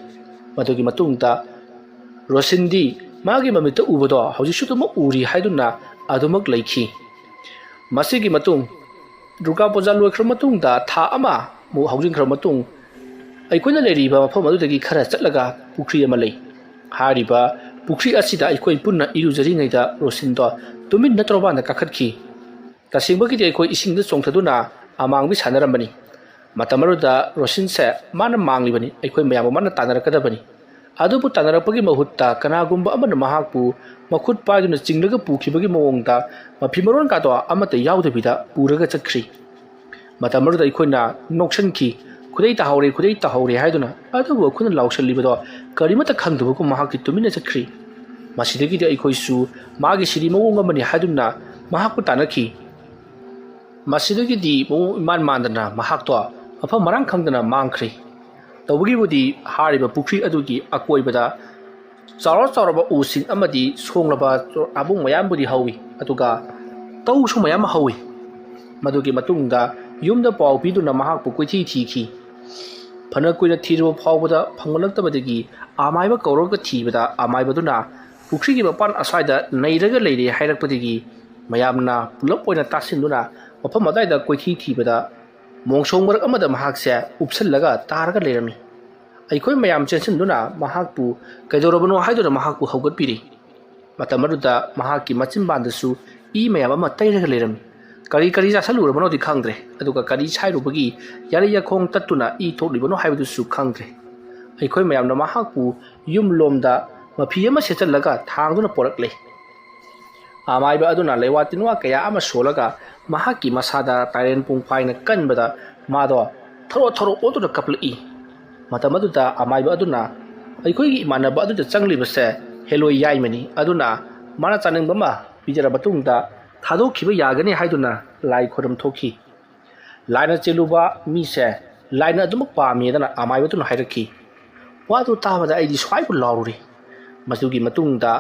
ꯃꯗꯨꯒꯤ ꯃꯇꯨꯡꯗ ꯔꯣꯁꯤꯟꯗꯤ ꯃꯥꯒꯤ ꯃꯃꯤꯠꯇ ꯎꯕꯗꯣ ꯍꯧꯖꯤꯛꯁꯨ ꯑꯗꯨꯃꯛ ꯎꯔꯤ ꯍꯥꯏꯗꯨꯅ ꯑꯗꯨꯃꯛ ꯂꯩꯈꯤ꯫ ꯃꯁꯤꯒꯤ ꯃꯇꯨꯡ, ꯗꯨꯔꯒꯥ ꯄꯨꯖꯥ ꯂꯣꯏꯈ꯭ꯔ ꯃꯇꯨꯡꯗ ꯊꯥ ꯑꯃꯃꯨꯛ ꯍꯧꯖꯤꯟꯈ꯭ꯔ ꯃꯇꯨꯡ, ꯑꯩꯈꯣꯏꯅ ꯂꯩꯔꯤꯕ ꯃꯐꯝ ꯑꯗꯨꯗꯒꯤ ꯈꯔ ꯆꯠꯂꯒ ꯄꯨꯈ꯭ꯔꯤ ꯑꯃ ꯂꯩ꯫ ꯍꯥꯏꯔꯤꯕ ꯄꯨꯈ꯭ꯔꯤ ꯑꯁꯤꯗ ꯑꯩꯈꯣꯏ ꯄꯨꯟꯅ ꯏꯔꯨꯖꯔꯤꯉꯩꯗ ꯔꯣꯁꯤꯟꯗꯣ ꯇꯨꯃꯤꯟꯅ ꯇꯣꯔꯕꯥꯟꯗ ꯀꯥꯈꯠꯈꯤ꯫ ꯇꯁꯦꯡꯕꯒꯤꯗꯤ ꯑꯩꯈꯣꯏ ꯏꯁꯤꯡꯗ ꯆꯣꯡꯊꯗꯨꯅ ꯑꯃꯥꯡꯕꯤ ꯁꯥꯟꯅꯔꯝꯕꯅꯤ꯫ ꯃꯇꯝ ꯑꯗꯨꯗ ꯔꯣꯁꯤꯟꯁꯦ ꯃꯥꯅ ꯃꯥꯡꯂꯤꯕꯅꯤ, ꯑꯩꯈꯣꯏ ꯃꯌꯥꯝꯕꯨ ꯃꯥꯅ ꯇꯥꯟꯅꯔꯛꯀꯗꯕꯅꯤ꯫ ꯑꯗꯨꯕꯨ ꯇꯥꯟꯅꯔꯛꯄꯒꯤ ꯃꯍꯨꯠꯇ ꯀꯅꯥꯒꯨꯝꯕ ꯑꯃꯅ ꯃꯍꯥꯛꯄꯨ ꯃꯈꯨꯠ ꯄꯥꯏꯗꯨꯅ ꯆꯤꯡꯂꯒ ꯄꯨꯈꯤꯕꯒꯤ ꯃꯑꯣꯡꯗ ꯃꯐꯤ ꯃꯔꯣꯟ ꯀꯥꯗꯣ ꯑꯃꯠꯇ ꯌꯥꯎꯗꯕꯤꯗ ꯄꯨꯔꯒ ꯆꯠꯈ꯭ꯔꯤ꯫ ꯃꯇꯝ ꯑꯗꯨꯗ ꯑꯩꯈꯣꯏꯅ ꯅꯣꯛꯁꯟꯈꯤ, "ꯈꯨꯗꯩ ꯇꯥꯍꯧꯔꯦ, ꯈꯨꯗꯩ ꯇꯥꯍꯧꯔꯦ" ꯍꯥꯏꯗꯨꯅ꯫ ꯑꯗꯨꯕꯨ ꯑꯩꯈꯣꯏꯅ ꯂꯥꯎꯁꯜꯂꯤꯕꯗꯣ ꯀꯔꯤꯃꯠꯇ ꯈꯪꯗꯕꯒꯨꯝ ꯃꯍꯥꯛꯇꯤ ꯇꯨꯃꯤꯟꯅ ꯆꯠꯈ꯭ꯔꯤ꯫ ꯃꯁꯤꯗꯒꯤꯗꯤ ꯑꯩꯈꯣꯏꯁꯨ ꯃꯥꯒꯤ ꯁꯤꯔꯤ ꯃꯑꯣꯡ ꯑꯃꯅꯤ ꯍꯥꯏꯗꯨꯅ ꯃꯍꯥꯛꯄꯨ ꯇꯥꯟꯅꯈꯤ꯫ ꯃꯁꯤꯗꯒꯤꯗꯤ ꯃꯑꯣꯡ ꯏꯃꯥꯟ ꯃꯥꯟꯗꯅ ꯃꯍꯥꯛꯇꯣ ꯃꯐꯝ ꯃꯔꯥꯡ ꯈꯪꯗꯅ ꯃꯥꯡꯈ꯭ꯔꯦ꯫ ꯇꯧꯕꯒꯤꯕꯨꯗꯤ ꯍꯥꯏꯔꯤꯕ ꯄꯨꯈ꯭ꯔꯤ ꯑꯗꯨꯒꯤ ꯑꯀꯣꯏꯕꯗ ꯆꯥꯎꯔ ꯆꯥꯎꯔꯕ ꯎꯁꯤꯡ ꯑꯃꯗꯤ ꯁꯣꯡꯂꯕ ꯆꯥꯕꯨꯡ ꯃꯌꯥꯝꯕꯨꯗꯤ ꯍꯧꯏ, ꯑꯗꯨꯒ ꯇꯧꯁꯨ ꯃꯌꯥꯝ ꯍꯧꯏ꯫ ꯃꯗꯨꯒꯤ ꯃꯇꯨꯡꯗ ꯌꯨꯝꯗ ꯄꯥꯎ ꯄꯤꯗꯨꯅ ꯃꯍꯥꯛꯄꯨ ꯀꯣꯏꯊꯤ ꯊꯤꯈꯤ꯫ ꯐꯅ ꯀꯨꯏꯅ ꯊꯤꯔꯨꯕ ꯐꯥꯎꯕꯗ ꯐꯪꯂꯛꯇꯕꯗꯒꯤ ꯑꯃꯥꯏꯕ ꯀꯧꯔꯒ ꯊꯤꯕꯗ ꯑꯃꯥꯏꯕꯗꯨꯅ ꯄꯨꯈ꯭ꯔꯤꯒꯤ ꯃꯄꯥꯟ ꯑꯁ꯭ꯋꯥꯏꯗ ꯅꯩꯔꯒ ꯂꯩꯔꯦ ꯍꯥꯏꯔꯛꯄꯗꯒꯤ ꯃꯌꯥꯝꯅ ꯄꯨꯂꯞ ꯑꯣꯏꯅ ꯇꯥꯁꯤꯟꯗꯨꯅ ꯃꯐꯝ ꯑꯗꯨꯋꯥꯏꯗ ꯀꯣꯏꯊꯤ ꯊꯤꯕꯗ ꯃꯣꯡꯁꯣꯡ ꯃꯔꯛ ꯑꯃꯗ ꯃꯍꯥꯛꯁꯦ ꯎꯞꯁꯜꯂꯒ ꯇꯥꯔꯒ ꯂꯩꯔꯝꯃꯤ꯫ ꯑꯩꯈꯣꯏ ꯃꯌꯥꯝ ꯆꯦꯟꯁꯤꯟꯗꯨꯅ ꯃꯍꯥꯛꯄꯨ ꯀꯩꯗꯧꯔꯕꯅꯣ ꯍꯥꯏꯗꯨꯅ ꯃꯍꯥꯛꯄꯨ ꯍꯧꯒꯠꯄꯤꯔꯤ꯫ ꯃꯇꯝ ꯑꯗꯨꯗ ꯃꯍꯥꯛꯀꯤ ꯃꯆꯤꯟꯕꯥꯟꯗꯁꯨ ꯏ ꯃꯌꯥꯝ ꯑꯃ ꯇꯩꯔꯒ ꯂꯩꯔꯝꯃꯤ꯫ ꯀꯔꯤ ꯀꯔꯤ ꯆꯥꯁꯜꯂꯨꯔꯕꯅꯣꯗꯤ ꯈꯪꯗ꯭ꯔꯦ, ꯑꯗꯨꯒ ꯀꯔꯤ ꯁꯥꯏꯔꯨꯕꯒꯤ ꯌꯥꯔꯩ ꯌꯥꯈꯣꯡ ꯇꯠꯇꯨꯅ ꯏ ꯊꯣꯛꯂꯤꯕꯅꯣ ꯍꯥꯏꯕꯗꯨꯁꯨ ꯈꯪꯗ꯭ꯔꯦ꯫ ꯑꯩꯈꯣꯏ ꯃꯌꯥꯝꯅ ꯃꯍꯥꯛꯄꯨ ꯌꯨꯝ ꯂꯣꯝꯗ ꯃꯐꯤ ꯑꯃ ꯁꯦꯠꯆꯜꯂꯒ ꯊꯥꯡꯗꯨꯅ ꯄꯣꯔꯛꯂꯦ꯫ ꯑꯃꯥꯏꯕ ꯑꯗꯨꯅ ꯂꯩꯋꯥ ꯇꯤꯟꯋꯥ ꯀꯌꯥ ꯑꯃ ꯁꯣꯜꯂꯒ ꯃꯍꯥꯛꯀꯤ ꯃꯁꯥꯗ ꯇꯥꯏꯔꯦꯟ ꯄꯨꯡꯐꯥꯏꯅ ꯀꯟꯕꯗ ꯃꯥꯗꯣ ꯊꯣꯔꯣ ꯊꯣꯔꯣ ꯑꯣꯟꯗꯨꯅ ꯀꯞꯂꯛꯏ꯫ ꯃꯇꯝ ꯑꯗꯨꯗ ꯑꯃꯥꯏꯕ ꯑꯗꯨꯅ ꯑꯩꯈꯣꯏꯒꯤ ꯏꯃꯥꯟꯅꯕ ꯑꯗꯨꯗ ꯆꯪꯂꯤꯕꯁꯦ ꯍꯦꯂꯣꯏ ꯌꯥꯏꯃꯅꯤ, ꯑꯗꯨꯅ ꯃꯥꯅ ꯆꯥꯅꯤꯡꯕ ꯑꯃ ꯄꯤꯖꯔ ꯃꯇꯨꯡꯗ ꯊꯥꯗꯣꯛꯈꯤꯕ ꯌꯥꯒꯅꯤ ꯍꯥꯏꯗꯨꯅ ꯂꯥꯏ ꯈꯣꯏꯔꯝ ꯊꯣꯛꯈꯤ꯫ ꯂꯥꯏꯅ ꯆꯦꯜꯂꯨꯕ ꯃꯤꯁꯦ ꯂꯥꯏꯅ ꯑꯗꯨꯃꯛ ꯄꯥꯝꯃꯦꯗꯅ ꯑꯃꯥꯏꯕꯗꯨꯅ ꯍꯥꯏꯔꯛꯈꯤ꯫ ꯋꯥꯗꯨ ꯇꯥꯕꯗ ꯑꯩꯗꯤ ꯁ꯭ꯋꯥꯏꯕꯨ ꯂꯥꯎꯔꯨꯔꯦ꯫ ꯃꯗꯨꯒꯤ ꯃꯇꯨꯡꯗ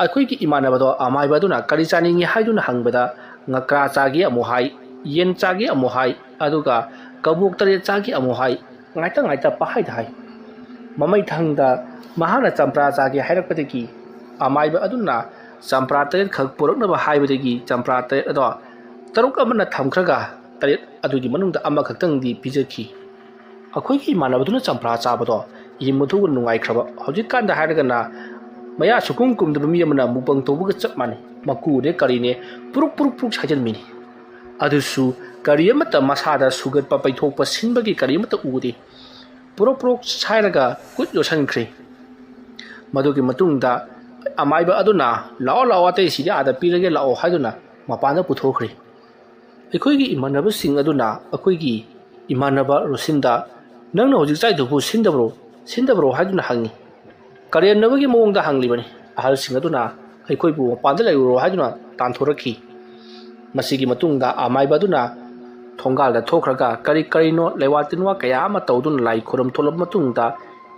ꯑꯩꯈꯣꯏꯒꯤ ꯏꯃꯥꯟꯅꯕꯗꯣ ꯑꯃꯥꯏꯕ ꯑꯗꯨꯅ ꯀꯔꯤ ꯆꯥꯅꯤꯡꯉꯤ ꯍꯥꯏꯗꯨꯅ ꯍꯪꯕꯗ, ꯉꯀ꯭ꯔꯥ ꯆꯥꯒꯦ ꯑꯃꯨꯛ ꯍꯥꯏ, ꯌꯦꯟ ꯆꯥꯒꯦ ꯑꯃꯨꯛ ꯍꯥꯏ, ꯑꯗꯨꯒ ꯀꯕꯣꯛ ꯇꯔꯦꯠ ꯆꯥꯒꯦ ꯑꯃꯨꯛ ꯍꯥꯏ, ꯉꯥꯏꯇ ꯉꯥꯏꯇ ꯄꯪꯍꯥꯏꯗ ꯍꯥꯏ꯫ ꯃꯃꯩ ꯊꯪꯗ ꯃꯍꯥꯛꯅ ꯆꯝꯄ꯭ꯔꯥ ꯆꯥꯒꯦ ꯍꯥꯏꯔꯛꯄꯗꯒꯤ ꯑꯃꯥꯏꯕ ꯑꯗꯨꯅ ꯆꯝꯄ꯭ꯔꯥ ꯇꯔꯦꯠꯈꯛ ꯄꯨꯔꯛꯅꯕ ꯍꯥꯏꯕꯗꯒꯤ ꯆꯝꯄ꯭ꯔꯥ ꯇꯔꯦꯠ ꯑꯗꯣ ꯇꯔꯨꯛ ꯑꯃꯅ ꯊꯝꯈ꯭ꯔꯒ ꯇꯔꯦꯠ ꯑꯗꯨꯒꯤ ꯃꯅꯨꯡꯗ ꯑꯃꯈꯛꯇꯪꯗꯤ ꯄꯤꯖꯈꯤ꯫ ꯑꯩꯈꯣꯏꯒꯤ ꯏꯃꯥꯟꯅꯕꯗꯨꯅ ꯆꯝꯄ꯭ꯔꯥ ꯆꯥꯕꯗꯣ ꯌꯦꯡꯕ ꯊꯣꯛꯅ ꯅꯨꯡꯉꯥꯏꯈ꯭ꯔꯕ꯫ ꯍꯧꯖꯤꯛꯀꯥꯟꯗ ꯍꯥꯏꯔꯒꯅ ꯃꯌꯥ ꯁꯨꯀꯨꯝ ꯀꯨꯝꯗꯕ ꯃꯤ ꯑꯃꯅ ꯃꯨꯛꯕꯪ ꯇꯧꯕꯒ ꯆꯞ ꯃꯥꯟꯅꯩ꯫ ꯃꯀꯨꯅꯦ ꯀꯔꯤꯅꯦ ꯄꯨꯔꯨꯛ ꯄꯨꯔꯨꯛ ꯄꯨꯔꯨꯛ ꯁꯥꯏꯖꯟꯕꯤꯅꯤ꯫ ꯑꯗꯨꯁꯨ ꯀꯔꯤ ꯑꯃꯠꯇ ꯃꯁꯥꯗ ꯁꯨꯒꯠꯄ ꯄꯩꯊꯣꯛꯄ ꯁꯤꯟꯕꯒꯤ ꯀꯔꯤ ꯑꯃꯠꯇ ꯎꯗꯦ꯫ ꯄꯨꯔꯣꯛ ꯄꯨꯔꯣꯛ ꯁꯥꯏꯔꯒ ꯈꯨꯠ ꯌꯣꯠꯁꯟꯈ꯭ꯔꯦ꯫ ꯃꯗꯨꯒꯤ ꯃꯇꯨꯡꯗ ꯑꯃꯥꯏꯕ ꯑꯗꯨꯅ "ꯂꯥꯛꯑꯣ, ꯂꯥꯛꯑꯣ, ꯑꯇꯩꯁꯤꯗꯤ ꯑꯥꯗ ꯄꯤꯔꯒꯦ ꯂꯥꯛꯑꯣ" ꯍꯥꯏꯗꯨꯅ ꯃꯄꯥꯟꯗ ꯄꯨꯊꯣꯛꯈ꯭ꯔꯦ꯫ ꯑꯩꯈꯣꯏꯒꯤ ꯏꯃꯥꯟꯅꯕꯁꯤꯡ ꯑꯗꯨꯅ ꯑꯩꯈꯣꯏꯒꯤ ꯏꯃꯥꯟꯅꯕ ꯔꯣꯁꯤꯟꯗ "ꯅꯪꯅ ꯍꯧꯖꯤꯛ ꯆꯥꯏꯗꯨꯕꯨ ꯁꯤꯟꯗꯕ꯭ꯔꯣ? ꯁꯤꯟꯗꯕ꯭ꯔꯣ?" ꯍꯥꯏꯗꯨꯅ ꯍꯪꯉꯤ꯫ ꯀꯔꯦꯝꯅꯕꯒꯤ ꯃꯑꯣꯡꯗ ꯍꯪꯂꯤꯕꯅꯤ꯫ ꯑꯍꯜꯁꯤꯡ ꯑꯗꯨꯅ ꯑꯩꯈꯣꯏꯕꯨ "ꯃꯄꯥꯟꯗ ꯂꯩꯔꯨꯔꯣ" ꯍꯥꯏꯗꯨꯅ ꯇꯥꯟꯊꯣꯔꯛꯈꯤ꯫ ꯃꯁꯤꯒꯤ ꯃꯇꯨꯡꯗ ꯑꯃꯥꯏꯕ ꯑꯗꯨꯅ ꯊꯣꯡꯒꯥꯜꯗ ꯊꯣꯛꯈ꯭ꯔꯒ ꯀꯔꯤ ꯀꯔꯤꯅꯣ ꯂꯩꯋꯥ ꯇꯤꯟꯋꯥ ꯀꯌꯥ ꯑꯃ ꯇꯧꯗꯨꯅ ꯂꯥꯏ ꯈꯨꯔꯨꯝ ꯊꯣꯛꯂꯕ ꯃꯇꯨꯡꯗ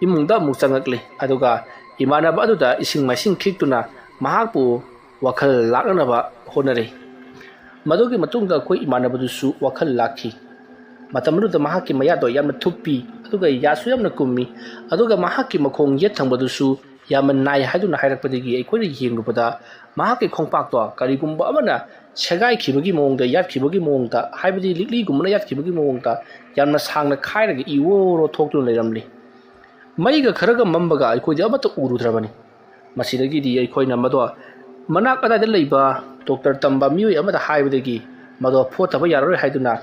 ꯏꯃꯨꯡꯗ ꯑꯃꯨꯛ ꯆꯪꯂꯛꯂꯤ꯫ ꯑꯗꯨꯒ ꯏꯃꯥꯟꯅꯕ ꯑꯗꯨꯗ ꯏꯁꯤꯡ ꯃꯥꯏꯁꯤꯡ ꯈꯤꯛꯇꯨꯅ ꯃꯍꯥꯛꯄꯨ ꯋꯥꯈꯜ ꯂꯥꯛꯅꯅꯕ ꯍꯣꯠꯅꯔꯤ꯫ ꯃꯗꯨꯒꯤ ꯃꯇꯨꯡꯗ ꯑꯩꯈꯣꯏ ꯏꯃꯥꯟꯅꯕꯗꯨꯁꯨ ꯋꯥꯈꯜ ꯂꯥꯛꯈꯤ꯫ ꯃꯇꯝ ꯑꯗꯨꯗ ꯃꯍꯥꯛꯀꯤ ꯃꯌꯥꯗꯣ ꯌꯥꯝꯅ ꯊꯨꯞꯄꯤ, ꯑꯗꯨꯒ ꯌꯥꯁꯨ ꯌꯥꯝꯅ ꯀꯨꯝꯃꯤ, ꯑꯗꯨꯒ ꯃꯍꯥꯛꯀꯤ ꯃꯈꯣꯡ ꯌꯦꯠ ꯊꯪꯕꯗꯨꯁꯨ ꯌꯥꯝꯅ ꯅꯥꯏ ꯍꯥꯏꯗꯨꯅ ꯍꯥꯏꯔꯛꯄꯗꯒꯤ ꯑꯩꯈꯣꯏꯅ ꯌꯦꯡꯂꯨꯕꯗ ꯃꯍꯥꯛꯀꯤ ꯈꯣꯡꯄꯥꯛꯇꯣ ꯀꯔꯤꯒꯨꯝꯕ ꯑꯃꯅ ꯁꯦꯒꯥꯏꯈꯤꯕꯒꯤ ꯃꯑꯣꯡꯗ, ꯌꯥꯠꯈꯤꯕꯒꯤ ꯃꯑꯣꯡꯗ, ꯍꯥꯏꯕꯗꯤ ꯂꯤꯛꯂꯤꯒꯨꯝꯕꯅ ꯌꯥꯠꯈꯤꯕꯒꯤ ꯃꯑꯣꯡꯗ ꯌꯥꯝꯅ ꯁꯥꯡꯅ ꯈꯥꯏꯔꯒ ꯏꯋꯣꯔꯣ ꯊꯣꯛꯇꯨꯅ ꯂꯩꯔꯝꯂꯤ꯫ ꯃꯩꯒ ꯈꯔꯒ ꯃꯝꯕꯒ ꯑꯩꯈꯣꯏꯗꯤ ꯑꯃꯠꯇ ꯎꯔꯨꯗ꯭ꯔꯕꯅꯤ꯫ ꯃꯁꯤꯗꯒꯤꯗꯤ ꯑꯩꯈꯣꯏꯅ ꯃꯗꯣ ꯃꯅꯥꯛ ꯑꯗꯥꯏꯗ ꯂꯩꯕ ꯗꯣꯛꯇꯔ ꯇꯝꯕ ꯃꯤꯑꯣꯏ ꯑꯃꯗ ꯍꯥꯏꯕꯗꯒꯤ ꯃꯗꯣ ꯐꯣꯠꯇꯕ ꯌꯥꯔꯔꯣꯏ ꯍꯥꯏꯗꯨꯅ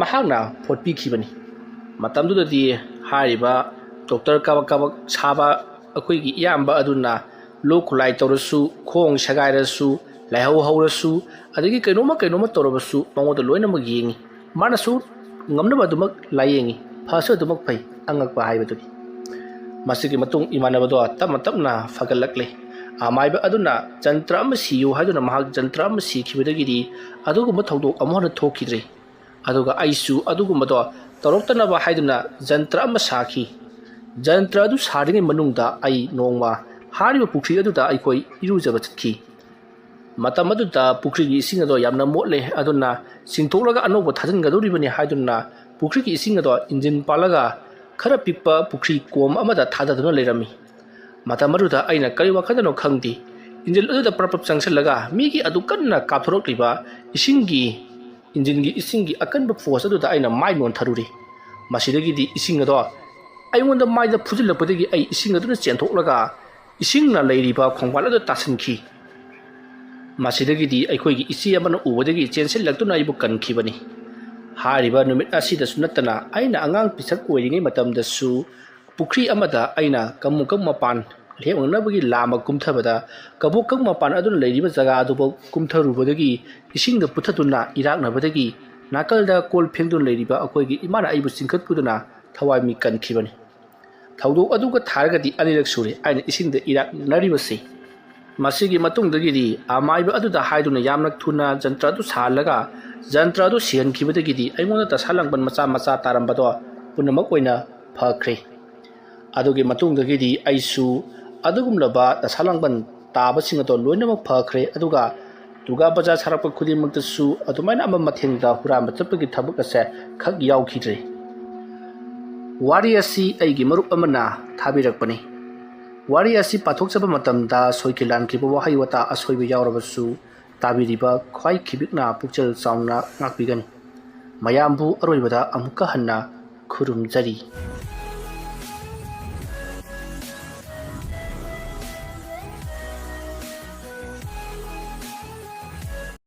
ꯃꯍꯥꯛꯅ ꯐꯣꯠꯄꯤꯈꯤꯕꯅꯤ꯫ ꯃꯇꯝꯗꯨꯗꯗꯤ ꯍꯥꯏꯔꯤꯕ ꯗꯣꯛꯇꯔ ꯀꯥꯕꯛ ꯀꯥꯕꯛ ꯁꯥꯕ ꯑꯩꯈꯣꯏꯒꯤ ꯏꯌꯥꯝꯕ ꯑꯗꯨꯅ ꯂꯣꯛ ꯈꯨꯂꯥꯏ ꯇꯧꯔꯁꯨ, ꯈꯣꯡ ꯁꯦꯒꯥꯏꯔꯁꯨ, ꯂꯥꯏꯍꯧ ꯍꯧꯔꯁꯨ, ꯑꯗꯒꯤ ꯀꯩꯅꯣꯝꯃ ꯀꯩꯅꯣꯝꯃ ꯇꯧꯔꯕꯁꯨ ꯃꯉꯣꯟꯗ ꯂꯣꯏꯅꯃꯛ ꯌꯦꯡꯉꯤ꯫ ꯃꯥꯅꯁꯨ ꯉꯝꯅꯕ ꯑꯗꯨꯃꯛ ꯂꯥꯏꯌꯦꯡꯉꯤ꯫ ꯐꯁꯨ ꯑꯗꯨꯃꯛ ꯐꯩ꯫ ꯑꯉꯛꯄ ꯍꯥꯏꯕꯗꯨꯅꯤ꯫ ꯃꯁꯤꯒꯤ ꯃꯇꯨꯡ ꯏꯃꯥꯟꯅꯕꯗꯣ ꯇꯞꯅ ꯇꯞꯅ ꯐꯒꯠꯂꯛꯂꯦ꯫ ꯑꯃꯥꯏꯕ ꯑꯗꯨꯅ "ꯖꯟꯇ꯭ꯔ ꯑꯃ ꯁꯤꯌꯨ" ꯍꯥꯏꯗꯨꯅ ꯃꯍꯥꯛ ꯖꯟꯇ꯭ꯔ ꯑꯃ ꯁꯤꯈꯤꯕꯗꯒꯤꯗꯤ ꯑꯗꯨꯒꯨꯝꯕ ꯊꯧꯗꯣꯛ ꯑꯃꯨꯛ ꯍꯟꯅ ꯊꯣꯛꯈꯤꯗ꯭ꯔꯦ꯫ ꯑꯗꯨꯒ ꯑꯩꯁꯨ ꯑꯗꯨꯒꯨꯝꯕꯗꯣ ꯇꯧꯔꯛꯇꯅꯕ ꯍꯥꯏꯗꯨꯅ ꯖꯟꯇ꯭ꯔ ꯑꯃ ꯁꯥꯈꯤ꯫ ꯖꯟꯇ꯭ꯔ ꯑꯗꯨ ꯁꯥꯔꯤꯉꯩ ꯃꯅꯨꯡꯗ ꯑꯩ ꯅꯣꯡꯃ ꯍꯥꯏꯔꯤꯕ ꯄꯨꯈ꯭ꯔꯤ ꯑꯗꯨꯗ ꯑꯩꯈꯣꯏ ꯏꯔꯨꯖꯕ ꯆꯠꯈꯤ꯫ ꯃꯇꯝ ꯑꯗꯨꯗ ꯄꯨꯈ꯭ꯔꯤꯒꯤ ꯏꯁꯤꯡ ꯑꯗꯣ ꯌꯥꯝꯅ ꯃꯣꯠꯂꯦ, ꯑꯗꯨꯅ ꯆꯤꯡꯊꯣꯛꯂꯒ ꯑꯅꯧꯕ ꯊꯥꯖꯤꯟꯒꯗꯧꯔꯤꯕꯅꯤ ꯍꯥꯏꯗꯨꯅ ꯄꯨꯈ꯭ꯔꯤꯒꯤ ꯏꯁꯤꯡ ꯑꯗꯣ ꯏꯟꯖꯤꯟ ꯄꯥꯜꯂꯒ ꯈꯔ ꯄꯤꯛꯄ ꯄꯨꯈ꯭ꯔꯤ ꯀꯣꯝ ꯑꯃꯗ ꯊꯥꯗꯗꯨꯅ ꯂꯩꯔꯝꯃꯤ꯫ ꯃꯇꯝ ꯑꯗꯨꯗ ꯑꯩꯅ ꯀꯔꯤ ꯋꯥꯈꯜꯗꯅꯣ ꯈꯪꯗꯦ, ꯏꯟꯖꯤꯟ ꯑꯗꯨꯗ ꯄ꯭ꯔꯞ ꯄ꯭ꯔꯞ ꯆꯪꯁꯤꯜꯂꯒ ꯃꯤꯒꯤ ꯑꯗꯨ ꯀꯟꯅ ꯀꯥꯞꯊꯣꯔꯛꯂꯤꯕ ꯏꯁꯤꯡꯒꯤ, ꯏꯟꯖꯤꯟꯒꯤ ꯏꯁꯤꯡꯒꯤ ꯑꯀꯟꯕ ꯐꯣꯔꯁ ꯑꯗꯨꯗ ꯑꯩꯅ ꯃꯥꯏ ꯅꯣꯟꯊꯔꯨꯔꯦ꯫ ꯃꯁꯤꯗꯒꯤꯗꯤ ꯏꯁꯤꯡ ꯑꯗꯣ ꯑꯩꯉꯣꯟꯗ ꯃꯥꯏꯗ ꯐꯨꯖꯤꯜꯂꯛꯄꯗꯒꯤ ꯑꯩ ꯏꯁꯤꯡ ꯑꯗꯨꯅ ꯆꯦꯟꯊꯣꯛꯂꯒ ꯏꯁꯤꯡꯅ ꯂꯩꯔꯤꯕ ꯈꯣꯡꯕꯥꯜ ꯑꯗꯨꯗ ꯇꯥꯁꯤꯟꯈꯤ꯫ ꯃꯁꯤꯗꯒꯤꯗꯤ ꯑꯩꯈꯣꯏꯒꯤ ꯏꯆꯦ ꯑꯃꯅ ꯎꯕꯗꯒꯤ ꯆꯦꯟꯁꯤꯜꯂꯛꯇꯨꯅ ꯑꯩꯕꯨ ꯀꯟꯈꯤꯕꯅꯤ꯫ ꯍꯥꯏꯔꯤꯕ ꯅꯨꯃꯤꯠ ꯑꯁꯤꯗꯁꯨ ꯅꯠꯇꯅ ꯑꯩꯅ ꯑꯉꯥꯡ ꯄꯤꯁꯛ ꯑꯣꯏꯔꯤꯉꯩ ꯃꯇꯝꯗꯁꯨ ꯄꯨꯈ꯭ꯔꯤ ꯑꯃꯗ ꯑꯩꯅ ꯀꯕꯣꯀꯪ ꯃꯄꯥꯟ ꯂꯦꯛꯅꯅꯕꯒꯤ ꯂꯥꯝꯕ ꯀꯨꯝꯊꯕꯗ, ꯀꯕꯣꯀꯪ ꯃꯄꯥꯟ ꯑꯗꯨꯅ ꯂꯩꯔꯤꯕ ꯖꯒꯥ ꯑꯗꯨꯐꯥꯎ ꯀꯨꯝꯊꯔꯨꯕꯗꯒꯤ ꯏꯁꯤꯡꯗ ꯄꯨꯊꯗꯨꯅ ꯏꯔꯥꯛꯅꯕꯗꯒꯤ ꯅꯥꯀꯜꯗ ꯀꯣꯜ ꯐꯦꯡꯗꯨꯅ ꯂꯩꯔꯤꯕ ꯑꯩꯈꯣꯏꯒꯤ ꯏꯃꯥꯅ ꯑꯩꯕꯨ ꯆꯤꯡꯈꯠꯄꯨꯗꯨꯅ ꯊꯋꯥꯏ ꯃꯤ ꯀꯟꯈꯤꯕꯅꯤ꯫ ꯊꯧꯗꯣꯛ ꯑꯗꯨꯒ ꯊꯥꯔꯒꯗꯤ ꯑꯅꯤꯔꯛ ꯁꯨꯔꯦ ꯑꯩꯅ ꯏꯁꯤꯡꯗ ꯏꯔꯥꯛꯅꯔꯤꯕꯁꯤ꯫ ꯃꯁꯤꯒꯤ ꯃꯇꯨꯡꯗꯒꯤꯗꯤ ꯑꯃꯥꯏꯕ ꯑꯗꯨꯗ ꯍꯥꯏꯗꯨꯅ ꯌꯥꯝꯅ ꯊꯨꯅ ꯖꯟꯇ꯭ꯔ ꯑꯗꯨ ꯁꯥꯍꯜꯂꯒ ꯖꯟꯇ꯭ꯔ ꯑꯗꯨ ꯁꯤꯍꯟꯈꯤꯕꯗꯒꯤꯗꯤ ꯑꯩꯉꯣꯟꯗ ꯗꯁꯥ ꯂꯥꯡꯕꯟ ꯃꯆꯥ ꯃꯆꯥ ꯇꯥꯔꯝꯕꯗꯣ ꯄꯨꯝꯅꯃꯛ ꯑꯣꯏꯅ ꯐꯈ꯭ꯔꯦ꯫ ꯑꯗꯨꯒꯤ ꯃꯇꯨꯡꯗꯒꯤꯗꯤ ꯑꯩꯁꯨ ꯑꯗꯨꯒꯨꯝꯂꯕ ꯗꯁꯥ ꯂꯥꯡꯕꯟ ꯇꯥꯕꯁꯤꯡ ꯑꯗꯣ ꯂꯣꯏꯅꯃꯛ ꯐꯈ꯭ꯔꯦ꯫ ꯑꯗꯨꯒ ꯗꯨꯔꯒꯥ ꯄꯨꯖꯥ ꯁꯥꯔꯛꯄ ꯈꯨꯗꯤꯡꯃꯛꯇꯁꯨ ꯑꯗꯨꯃꯥꯏꯅ ꯑꯃ ꯃꯊꯦꯡꯗ ꯍꯨꯔꯥꯟꯕ ꯆꯠꯄꯒꯤ ꯊꯕꯛ ꯑꯁꯦ ꯈꯛ ꯌꯥꯎꯈꯤꯗ꯭ꯔꯦ꯫ ꯋꯥꯔꯤ ꯑꯁꯤ ꯑꯩꯒꯤ ꯃꯔꯨꯞ ꯑꯃꯅ ꯊꯥꯕꯤꯔꯛꯄꯅꯤ꯫ ꯋꯥꯔꯤ ꯑꯁꯤ ꯄꯥꯊꯣꯛꯆꯕ ꯃꯇꯝꯗ ꯁꯣꯏꯈꯤ ꯂꯥꯟꯈꯤꯕ ꯋꯥꯍꯩ ꯋꯥꯇꯥ ꯑꯁꯣꯏꯕ ꯌꯥꯎꯔꯕꯁꯨ ꯇꯥꯕꯤꯔꯤꯕ ꯈ꯭ꯋꯥꯏ ꯈꯤꯕꯤꯛꯅ ꯄꯨꯛꯆꯦꯜ ꯆꯥꯎꯅ ꯉꯥꯛꯄꯤꯒꯅꯤ꯫ ꯃꯌꯥꯝꯕꯨ ꯑꯔꯣꯏꯕꯗ ꯑꯃꯨꯛꯀ ꯍꯟꯅ ꯈꯨꯔꯨꯝꯖꯔꯤ꯫